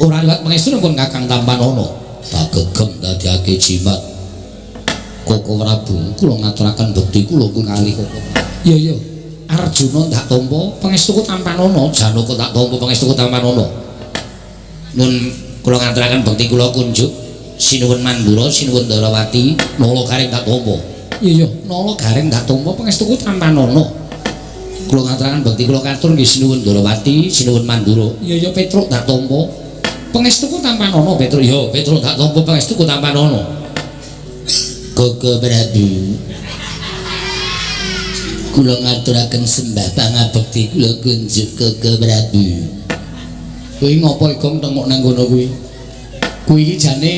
Ora liwat pangestunipun Kakang tampanana. Tak gegem dadiake jimat. Koko Prabu, kula ngaturaken bekti kula kali Koko. Ya ya, Arjuna tak tampa pangestuku tampanana. Janaka tak tampa pangestuku tampanana. Nun kula ngaturaken bekti kula kunjuk Sinuwun Mandura, Sinuwun Ndarawati, Nala Gareng tak tampa. Iya iya, Nala Gareng tak tampa pangestuku tampanana. Kula ngaturaken bekti kula katur nggih Sinuwun Ndarawati, Sinuwun Mandura. Iya iya, Petruk tak tampa. Pangestuku tampanana Petruk. Ya, Petruk tak tampa pangestuku tampanana. Koko Prabu. Kula ngaturaken sembah pangabekti kula kunjuk Koko Prabu. Kuwi ngopo Igong tengok nang kono kuwi? Kuwi iki jane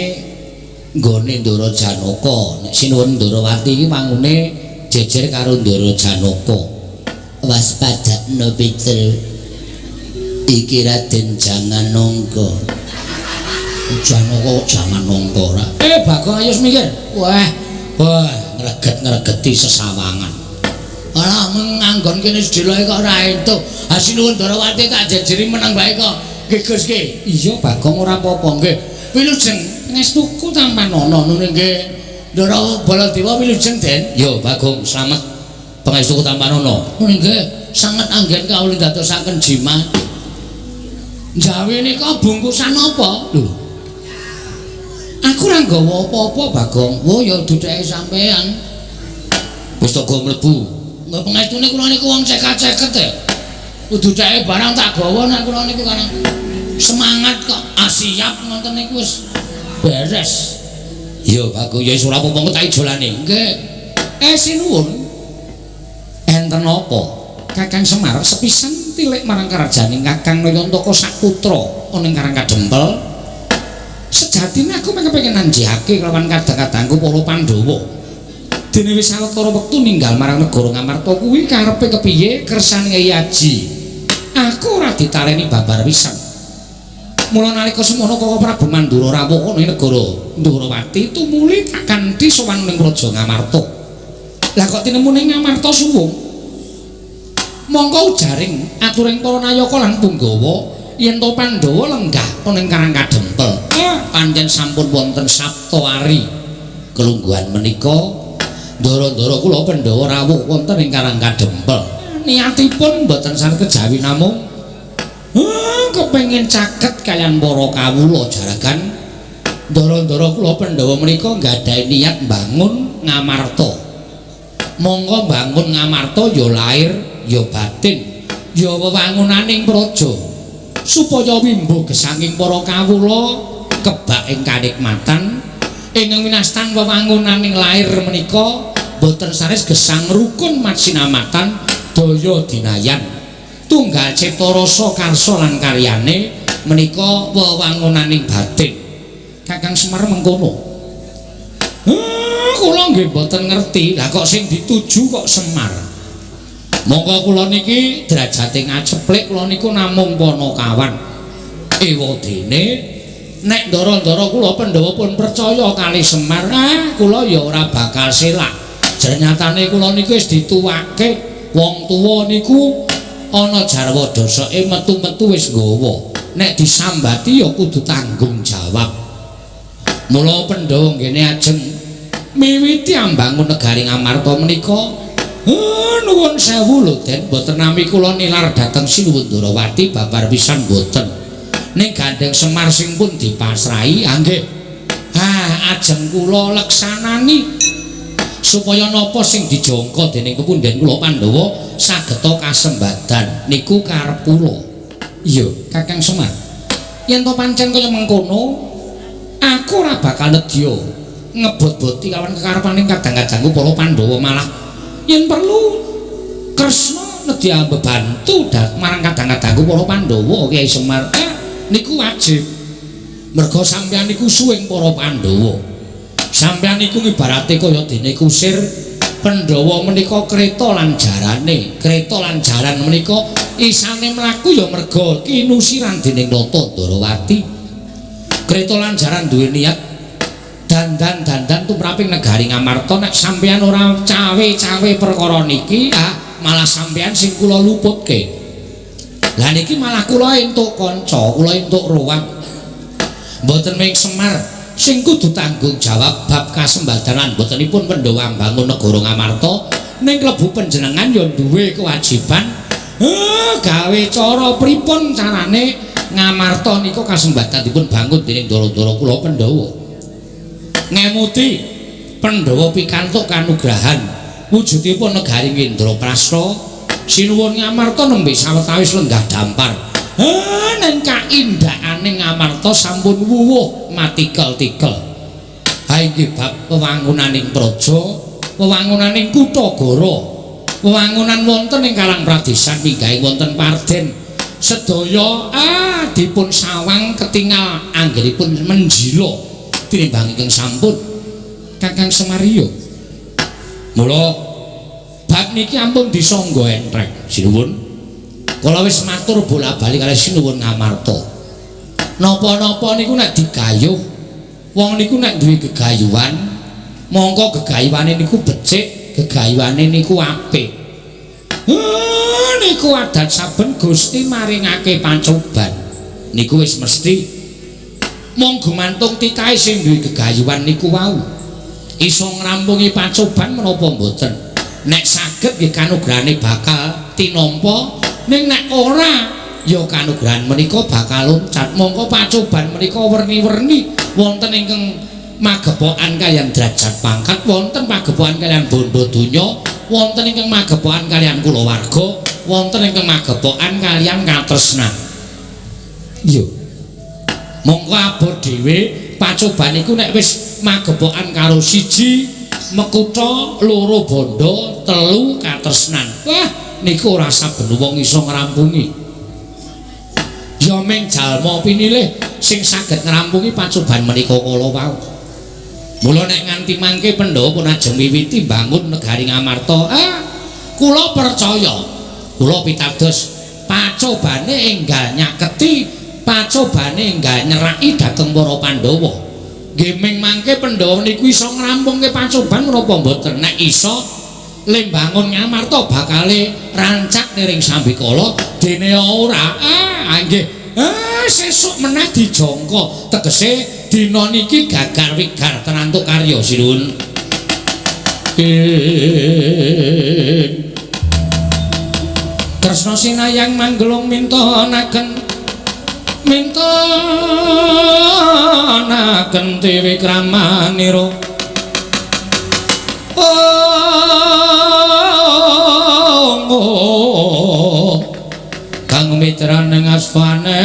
nggone Ndara Janaka. Nek sinuwun Ndarawati iki wangune jejer karo Ndara Janaka. Waspadakno Petruk. Iki Raden Jangan Nangka. Janaka kok jangan nangka ora? Bagong ayo mikir. Wah, wah, ngreget-ngregeti sesawangan. Alah menganggon kene sedeloke kok ora entuk. Ha sinuwun Ndarawati tak jejeri meneng bae kok. Nggih Gus nggih. Iya Bagong ora apa-apa nggih. Wilujeng ngestuku tampanana nune nggih. Ndara Baladewa wilujeng Den. Ya Bagong slamet pangestuku tampanana. Nune nggih sanget anggen kawula ndadosaken jimat. Jawi nika bungkusan apa? Lho. Aku ora nggawa apa-apa Bagong. Wo ya dudeke sampean. Wis tak go mlebu. Nggih pengestune kula niku wong cekat-ceket e. Kudu ceke barang tak gawa nek kula niku karang semangat kok siap ngoten niku wis beres. Ya Bagong ya wis ora apa-apa tak ijolane. Nggih. Sinuwun. Enten apa? Kakang Semar sepisan tilik marang karajaning Kakang Nayantaka saputra ana ing Karang Kadempel. Sejatine aku mung kepengin nanjihake kelawan kadang-kadangku para Pandhawa. Dene wis sawetara wektu ninggal marang negara Ngamarta kuwi karepe kepiye kersane Kyai Aji. Aku ora ditaleni babar pisan. Mula nalika semono Koko Prabu Mandura rawuh ana ing negara Ndrawati tumuli tak kanthi sowan ning Praja Ngamarta. Lah kok tinemune Ngamarta suwung. Mongko ujaring aturing para nayaka lan punggawa yen to Pandhawa lenggah ana ing Karang Kadempel. Pancen sampun wonten Saptawari kelungguhan menika ndara-ndara kula Pandhawa rawuh wonten ing Karang Kadempel. Niatipun mboten sanget kejawi namung kepengin caket kaliyan para kawula jaragan. Ndara-ndara kula Pandhawa menika nggadahi niat mbangun Ngamarta. Monggo mbangun Ngamarta ya lair ya batin ya wewangunaning praja supaya wimbo gesanging para kawula kebak ing kanikmatan ingkang winastan wewangunaning lair menika boten sanes gesang rukun masinamatan daya dinayan tunggal cipta rasa karsa lan karyane menika wewangunaning batin. Kakang Semar mengkono. Kula nggih boten ngerti lah kok sing dituju kok Semar. Monggo kula niki derajate ngaceplik kula niku namung panakawan. Ewadene nek ndara-ndara kula Pandhawa pun percaya kali Semar, kula ya ora bakal selak. Jernyatane kula niku wis dituwake wong tuwa niku ana jarwa dosake metu-metu wis nggawa. Nek disambati ya kudu tanggung jawab. Mula Pandhawa nggene ajeng miwiti ambangun negari Ngamarta menika. Nuwun sewu lho Den, mboten nami kula nilar dhateng Sinuwun Ndrawati babar pisan mboten. Ning gandeng Semar sing pun dipasrahi, nggih. Ajeng kula leksanani supaya napa sing dijangka dening pepunden kula Pandhawa sageta kasembadan niku karep kula. Iya, Kakang Semar. Yen to pancen kaya mengkono, aku ora bakal nedya ngebot-boti kawan kekarepaning kadang-kadangku para Pandhawa malah yen perlu Kresna nedya mbebantu marang kadang-kadangku para Pandhawa Kyai Semar. Niku wajib. Merga sampeyan niku suwing para Pandhawa. Sampeyan niku ibarate kaya dene kusir Pandhawa menika kreta lan jarane. Kreta lan jaran menika isane mlaku ya merga kinusiran dening Nata Ndrawati. Kreta lan jaran duwe niat dandan-dandan tumraping negari Ngamarta. Nek sampeyan ora cawe-cawe perkara niki, malah sampeyan sing kula luputke. Lah niki malah kula entuk kanca, kula entuk ruwang. Mboten ming Semar sing kudu tanggung jawab bab kasembadanan mbotenipun Pandhawa mbangun negara Ngamarta, ning klebu panjenengan ya duwe kewajiban gawe cara pripun carane Ngamarta nika kasembadan dipun bangun dening ndara-ndara kula Pandhawa. Ngemuti Pandhawa pikantuk kanugrahan wujudipun negari Indraprasta. Sinuwun Ngamarta nembe sawetawis lenggah dampar. Neng kaindahane Ngamarta sampun wuwuh matikel-tikel. Ha inggih bab wewangunaning praja, wewangunaning kutha gara, wewangunan wonten ing Karang Pradesan minggahe wonten Parden. Sedaya dipun sawang ketingal anggenipun menjila tinimbang ingkang sampun Kakang Semaryo. Mula bab niki ampun disangga entreng. Sinuwun. Kula wis matur bola-bali kalih sinuwun Ngamarta. Napa-napa niku nek digayuh, wong niku nek duwe gegayuhan, mongko gegayuhane niku becik, gegayuhane niku apik. Niku adat saben Gusti maringake pancoban. Niku wis mesti mung gumantung titahe sing duwe gegayuhan niku wau. Iso ngrampungi pancoban menapa mboten? Nek saged nggih kanugrahane bakal tinampa. Ning nek ora ya kanugrahan menika bakal loncat. Mongko pacoban menika werni-werni wonten ingkang magepokan kaliyan derajat pangkat, wonten pagepokan kaliyan bondo donya, wonten ingkang magepokan kaliyan kulawarga, wonten ingkang magepokan kaliyan katresnan. Iya. Mongko abot dhewe pacoban iku nek wis magepokan karo siji mekutha, loro bondo, telu katresnan. Wah, niku ora saben wong iso ngrampungi. Ya ming jalma pinilih sing saged ngrampungi pacoban menika kala wau. Mula nek nganti mangke Pandhawa pun ajeng miwiti mbangun negari Ngamarta, kula percaya, kula pitados pacobane enggal nyaketi, pacobane enggal nyeraki dhateng para Pandhawa. Nggih ming mangke Pandhawa niku iso ngrampungke pacoban menapa mboten? Nek iso le mbangun Ngamarta bakale rancak niring sambikala, dene ora. Nggih. Sesuk meneh dijangka, tegese dina niki gagar wigar tenantuk karya sinuwun. Kresna sinayang manggelung mintonaken mintonaken dewi kramanira. Oh, kang mitrane ngasfane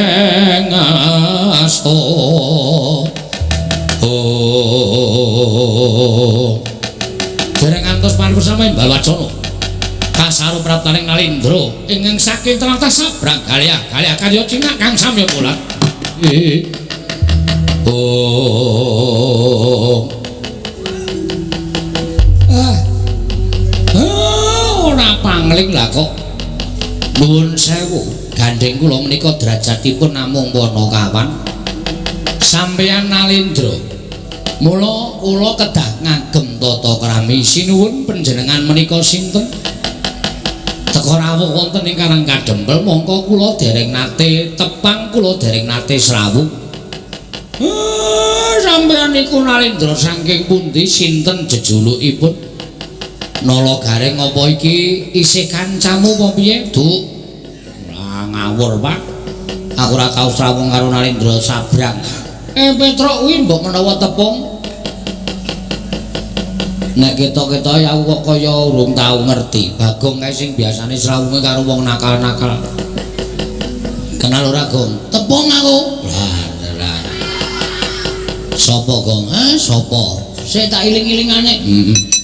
ngasto. Oh, dereng ngantos paripurna imbal wacana kasaru praptaning Nalindra ingkang saking tlatah Sabrang Galya Galya karya Cina kang samya mulat. Oh, ora pangling lah kok. Nuwun sewu, gandheng kula menika derajatipun namung panakawan. Sampeyan Nalindra, mula kula kedah ngagem tata krami. Sinuwun panjenengan menika sinten? Teka rawuh wonten ing Karang Kadempel, mongko kula dereng nate tepang, kula dereng nate srawuh. Sampeyan niku Nalindra saking pundi, sinten jejulukipun? Nala Gareng apa iki isih kancamu apa piye, Duk? Ora ngawur, Pak. Aku ora tau srawung karo Nalindra Sabrang. Petruk kuwi mbok menawa tepung. Nek ketok-ketoke aku kok kaya urung tau ngerti. Bagong kae sing biasane srawunge karo wong nakal-nakal. Kenal ora, Gong? Tepung aku. Lah, lah. Sapa, Gong? Sapa? Sik tak iling-ilingane. Heeh.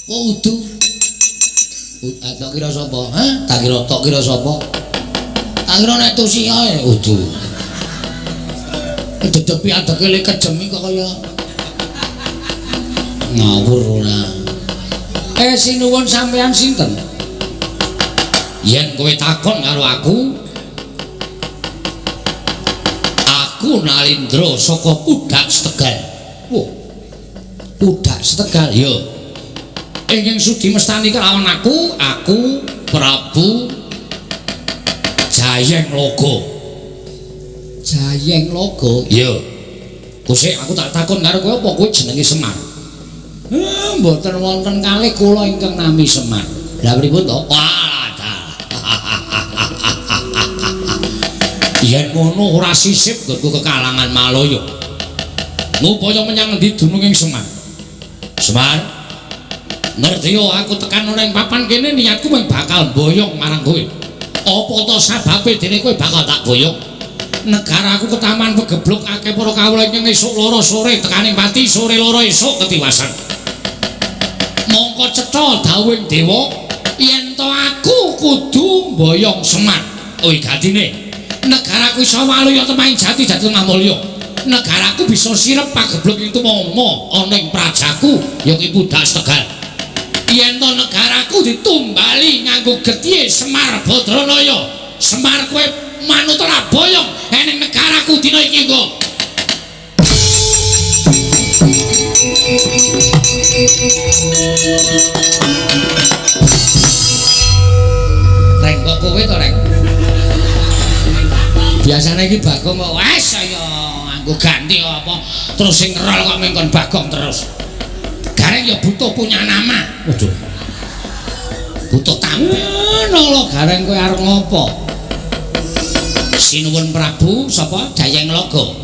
Oh, udu. Tak kira sapa? Hah? Tak kira tok kira sapa? Tak kira nek tusi ae udu. Dedepi adeke le kejem iki kok kaya ngawur ora. Sinuwun sampean sinten? Yen kowe takon karo aku, aku Nalindra saka Pudak Setegal. Wah. Pudak Setegal ya. Ingkang sudi mestani kelawan aku, aku Prabu Jayeng Logo. Jayeng Logo? Iya. Kusik aku tak takon karo kowe apa kowe jenenge Semar? Mboten wonten kalih kula ingkang nami Semar. Lah pripun to? Wah, yen ngono ora sisip nggonku kekalangan Malaya. Ngupaya menyang endi dununging Semar? Semar, ngerti yo aku tekan ning papan kene niatku mung bakal mboyong marang kowe. Apa to sababe dene kowe bakal tak boyong? Negaraku ketaman pegebluk akeh para kawula ingkang esuk loro sore tekaning pati sore loro esuk ketiwasan. Mongko cetha dawuhing dewa yen to aku kudu mboyong Semar. Wigatine negaraku iso waluya temahing jati jati lemah mulya. Negaraku bisa sirep pagebluk ing tumama ana ing prajaku ya kuwi Budhak Tegal. Yen to negaraku ditumbali nganggo getihe Semar Badranaya, Semar kowe manut ora boyong eneng negaraku dina iki nggo. Reng kok kowe to, Reng? Biasane iki Bagong kok wes ayo nganggo ganti apa terus sing ngerol kok mengkon Bagong terus. Gareng ya butuh punya nama. Waduh. Butuh tampil. Ngono lho Gareng kowe arep ngopo? Sinuwun Prabu sapa? Jayenglaga.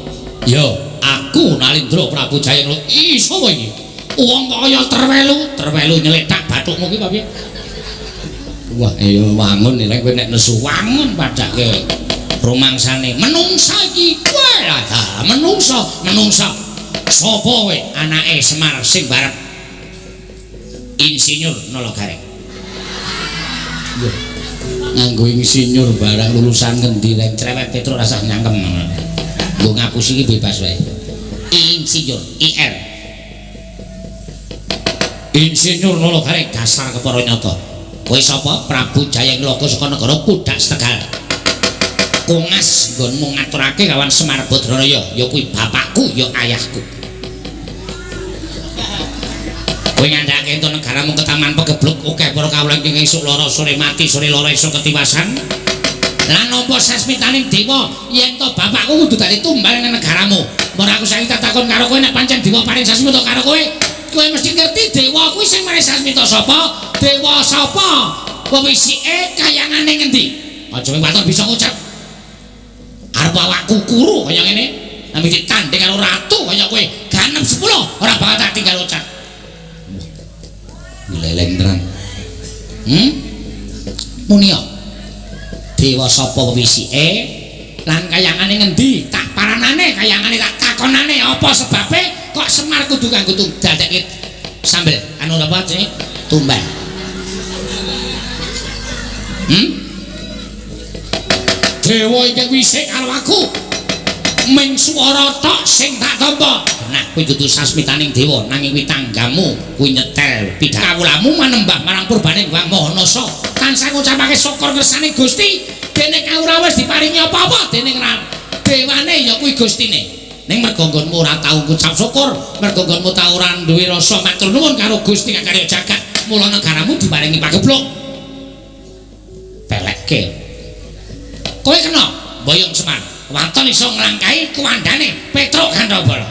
Ya, aku Nalindra Prabu Jayenglaga. Ih, sapa iki? Wong kok kaya terwelu, terwelu nyeletak bathukmu ki piye? Wah, ya wangun nek kowe nek nesu wangun padake rumangsane menungsa iki. Kowe lah menungsa, menungsa. Sapa kowe anake Semar sing barep insinyur Nala Gareng? Nganggo insinyur barang lulusan ngendi reng cerewet Petruk rasah nyangkem. Nggo ngapusi iki bebas wae. Insinyur IR. Insinyur Nala Gareng dasar kepara nyata. Kowe sapa? Prabu Jayenglaga saka negara Pudak Tegal. Kongas nggonmu ngaturake kawan Semar Badranaya, ya kuwi bapakku, ya ayahku. Kowe ngandhake ento negaramu ketaman pegebluk akeh para kawula ing esuk loro sore mati sore loro esuk ketiwasan. Lan nampa sasmitaning dewa yen to bapakku kudu dadi tumbal ning negaramu. Ora aku saiki tak takon karo kowe nek pancen dewa paring sasmita karo kowe, kowe mesti ngerti dewa kuwi sing maring sasmita sapa? Dewa sapa? Wewisike kayangane ngendi? Aja mung waton bisa ngucap. Arep awakku kuru kaya ngene, nami ditanding karo ratu kaya kowe, ganem 10 ora bakal tak tinggal ucap. Leleng terang. Munia. Dewa sapa wewisike lan kayangane ngendi? Tak paranane kayangane tak takonane apa sebabe kok Semar kudu kanggo dadekke sambel anu apa jenenge? Tumbal. Dewa iki wisik karo aku. Ming swara tok sing tak tampa. Nah, kuwi dudu sasmitaning dewa nanging kuwi tanggamu kuwi nyetel pidak kawulamu manembah marang purbaning Hyang Maha Nasa. Tansah ngucapake syukur kersane Gusti, dene kawula wis diparingi apa-apa dening dewane ya kuwi Gustine. Ning merga nggonmu ora tau ngucap syukur, merga nggonmu tau ora duwe rasa matur nuwun karo Gusti kang karya jagat, mula negaramu diparingi pagebluk. Pelekke. Kowe kena boyong Semar. Waton iso nglangkahi kuwandane Petruk Gandhabala.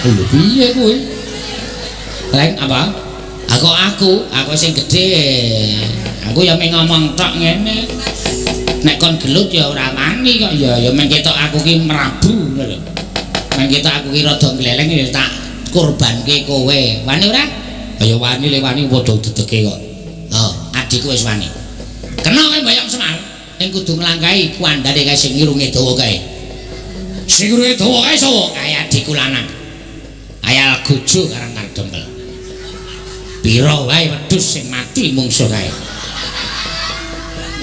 Lho piye kowe? Reng apa? Aku sing gedhe. Aku ya mung ngomong tok ngene. Nek kon gelut ya ora wani kok ya ya mung ketok aku ki mrabu ngono lho. Mung ketok aku ki rada gleleng ya tak kurbanke kowe. Wani ora? Ya wani le wani padha dedege kok. Oh, adikku wis wani. Kena kowe mboyong Semar. Ning kudu nglangkahi kuwandane kae sing irunge dawa kae. Sing irunge dawa kae sapa? Kae adikku lanang. Ayal gojo karang kardempel. Pira wae wedhus sing mati mungsuh kae.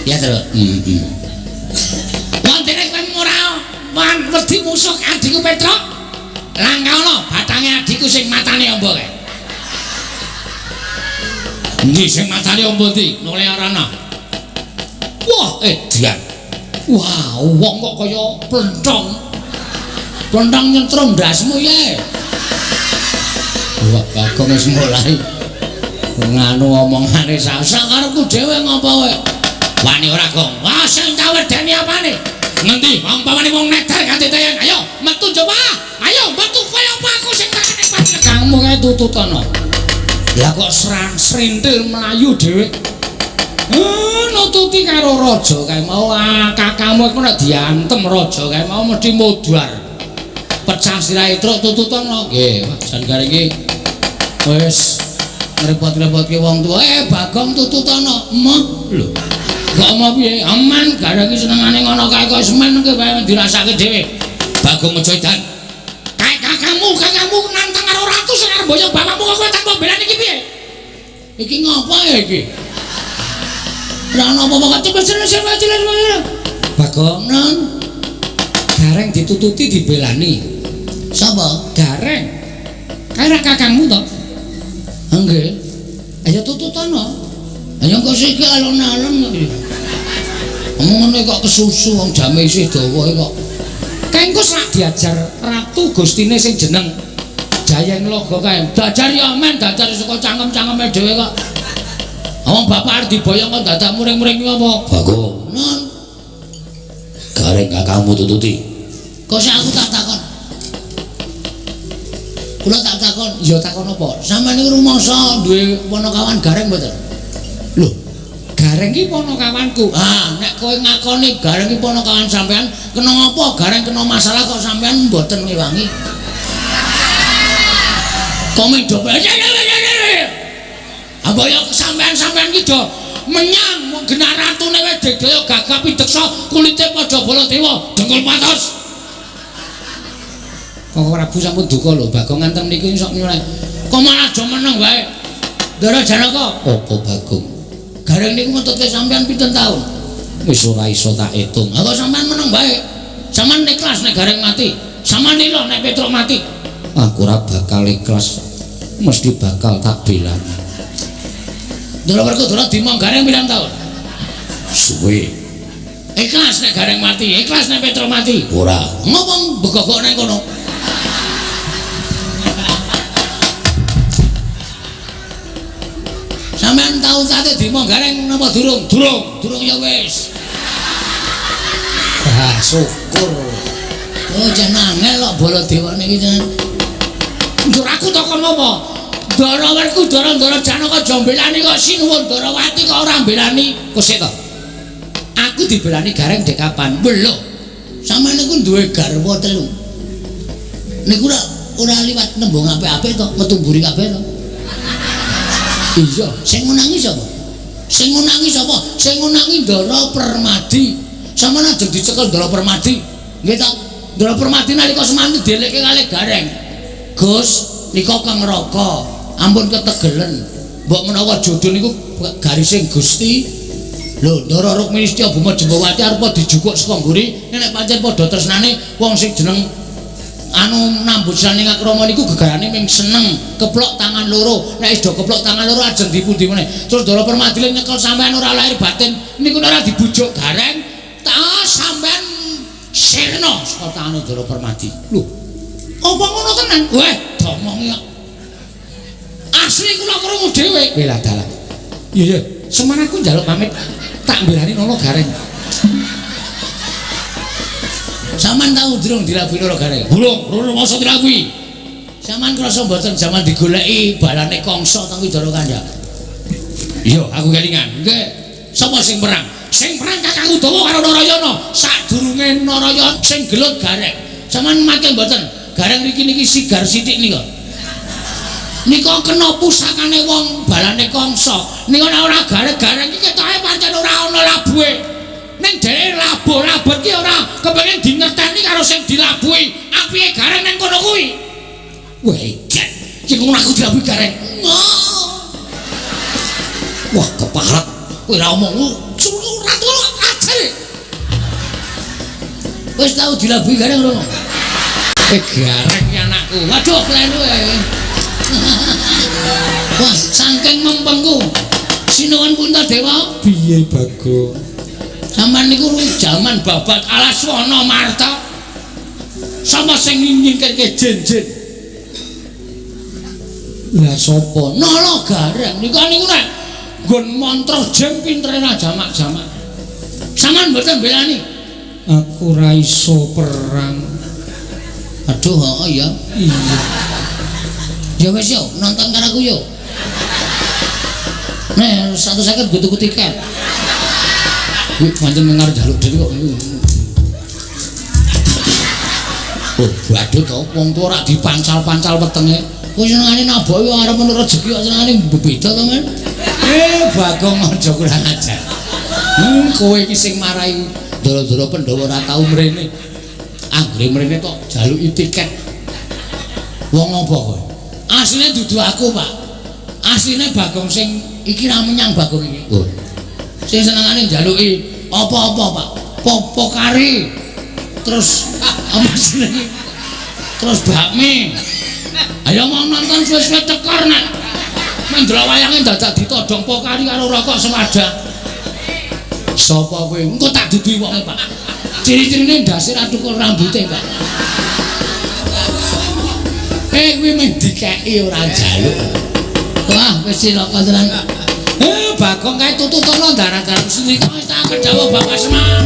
Ya, Tru. Heeh. Wontene kowe ora wan wedi musuh adikku Petruk? Langkaono bathange adikku sing matane amba kae. Endi sing matane amba ndi? Nole ora ana. Wah, edan. Wah, wong kok kaya plenthong. Plenthong nyentrum ndasmu ye. Wah, Bagong wis mulai nganu omongane sak karepku dhewe ngopo kowe. Wani ora, Gong? Wah, sing kawedeni apane? Ngendi? Umpamane wong nedar kanthi tayan. Ayo, metu coba. Ayo, metu kaya apa aku sing takane panjenenganmu kae tututono. Lah kok serang srintil mlayu dhewe. Nututi karo raja kae mau kakangmu iku nek diantem raja kae mau mesti mudhar. Pecah sirahe truk tututono. Nggih, wah jan gareng iki wis Ngrepot-repotke wong tuwa. Bagong tututono. Emoh. Lho. Kok emoh piye? Aman, Gareng iki senengane ngono kae kok semen kowe wae dirasake dhewe. Bagong aja edan. Kae kakangmu, kakangmu nantang karo ratu sing arep boyong bapakmu kok kowe tanpa belani iki piye? Iki ngopo ya iki? Ora ono apa-apa kok cepet. Bagong non. Gareng ditututi dibelani. Sapa? Gareng. Kae ra kakangmu to? Nggih. Ayo tututono. Ayo kok sik alon-alon kok. Ngene kok kesusu wong jame isih dawa kok. Kae engko sak diajar ratu gustine sing jeneng Jayeng Logo kae. Dajar ya men, dajar saka cangkem-cangkeme dhewe kok. Wong bapak arep diboyong kok dadak muring-muring iki apa? Bagong. Non. Gareng kakangmu tututi. Kok sik aku tak takon. Kula tak takon, ya takon apa? Sampeyan niku rumangsa duwe panakawan Gareng mboten? Lho, Gareng iki panakawanku. Ah, nek kowe ngakoni Gareng iki panakawan sampean, kena ngapa Gareng kena masalah kok sampean mboten ngewangi? Kok mendo. Amboyo sampean-sampean iki do menyang wong genah ratune wis digdaya gagah pideksa kulite padha Baladewa, dengkul patos. Kok Prabu sampun duka lho, Bagong ngantem niku sok nyuwun. Kok malah aja meneng wae. Ndara Janaka, apa Bagong? Gareng niku ngetutke sampean pinten taun? Wis ora iso tak etung. Ha kok sampean meneng wae. Sampean ikhlas nek Gareng mati. Sampean lila nek Petruk mati. Aku ora bakal ikhlas. Mesti bakal tak belani. Ndara Werkudara dimong Gareng pirang taun? Suwe. Ikhlas nek Gareng mati, ikhlas nek Petruk mati. Ora. Ngopo begogok nang kono? Sampeyan tau tate dimong Gareng napa durung? Durung. Durung ya wis. Ah, syukur. Oh, jan angel kok Baladewa niki jan. Ndur aku takon apa? Ndara Werkudara, Ndara Janaka aja mbelani kok sinuwun Ndarawati kok ora mbelani. Kok sik to? Aku dibelani Gareng dek kapan? Lho. Sampeyan niku duwe garwa telu. Niku ora liwat nembung apik-apik to, metu mburi kabeh to. Iya, sing ngunangi sapa? Sing ngunangi sapa? Sing ngunangi Ndara Permadi. Sampeyan ajeng dicekel Ndara Permadi. Nggih ta? Ndara Permadi nalika semanten dielekke kalih Gareng. Gus, nika Kang Raka, ampun ketegelen. Mbok menawa jodho niku garising Gusti. Lho, Ndara Rukmini Setya Bhuma Jembawati arepa dijukuk saka mburi, nek pancen padha tresnane wong sing jeneng anu nambut saning akrama niku gegarane ming seneng, keplok tangan loro. Nek wis do keplok tangan loro ajeng dipundi meneh. Terus Ndara Permadi nyekel sampean ora lahir batin niku ora dibujuk Gareng, ta sampean sirna saka tangane Ndara Permadi. Lho, apa ngono tenan? Weh, domongi kok. Asli kula krungu dhewe. Welah dalah. Iya, iya. Semono aku njaluk pamit tak mbelani nolo Gareng. Sampeyan tau durung dilabuhi loro Gareng? Durung, durung masa dilabuhi. Sampeyan krasa mboten jaman digoleki balane Kangsa teng Widara Kandha? Iya, aku kelingan. Nggih. Sapa sing perang? Sing perang Kakang Udawa karo Narayana. Sadurunge Narayana sing gelut Gareng. Sampeyan mate mboten? Gareng niki niki sigar sithik nika. Nika kena pusakane wong balane Kangsa. Nika nek ora gareng-gareng iki ketoke pancen ora ana labuhe. Ning dheweke labuh-labuh ki ora kepengin dingerteni karo sing dilabuhi. Apike Gareng ning kono kuwi. Wah, jan. Iki ngono aku dilabuhi Gareng. Wah, keparat. Kowe ora omong ratu ajar. Wis tau dilabuhi Gareng ora? Gareng ki anakku. Waduh, kleru e. Wah, saking mempengku. Sinuwun Puntadewa. Piye, Bagong? Sampeyan niku jaman babat Alaswana Marta. Sapa sing nyingkirke jin-jin? Lah sapa? Nala Gareng. Niku niku nek nggon mantra jeng pintere ra jamak-jamak. Sampeyan mboten belani. Aku ora iso perang. Aduh, heeh ya. Iya. Ya wis yo, nonton karo aku yo. Nek 150 nggo tuku tiket. Kuwi pancen mengar njaluk dhewe kok. Oh, waduh to, wong tuwa ora dipancal-pancal wetenge. Kowe senengane naboki arep ono rezeki kok senengane bebeda to, Men? Bagong aja kurang ajar. Kowe iki sing marai dara-dara Pandhawa ora tau mrene. Anggere mrene tok jaluki tiket. Wong apa kowe? Asline dudu aku, Pak. Asline Bagong sing iki ra menyang Bagong iki. Oh. Sing senengane njaluki apa-apa, Pak. Popo kari. Terus apa jenenge? Terus bakmi. Ayo mau nonton suwe-suwe tekor nek. Mendelok wayange dadak ditodong pokari karo rokok semadak. Sapa kowe? Engko tak duduhi wonge, Pak. Ciri-cirine ndase ra tukul rambute, Pak. Kuwi mung dikeki ora njaluk. Wah, wis cilaka tenan. Bagong kae tututono darat-darat sendika wis tak dawuh Bapak Semar.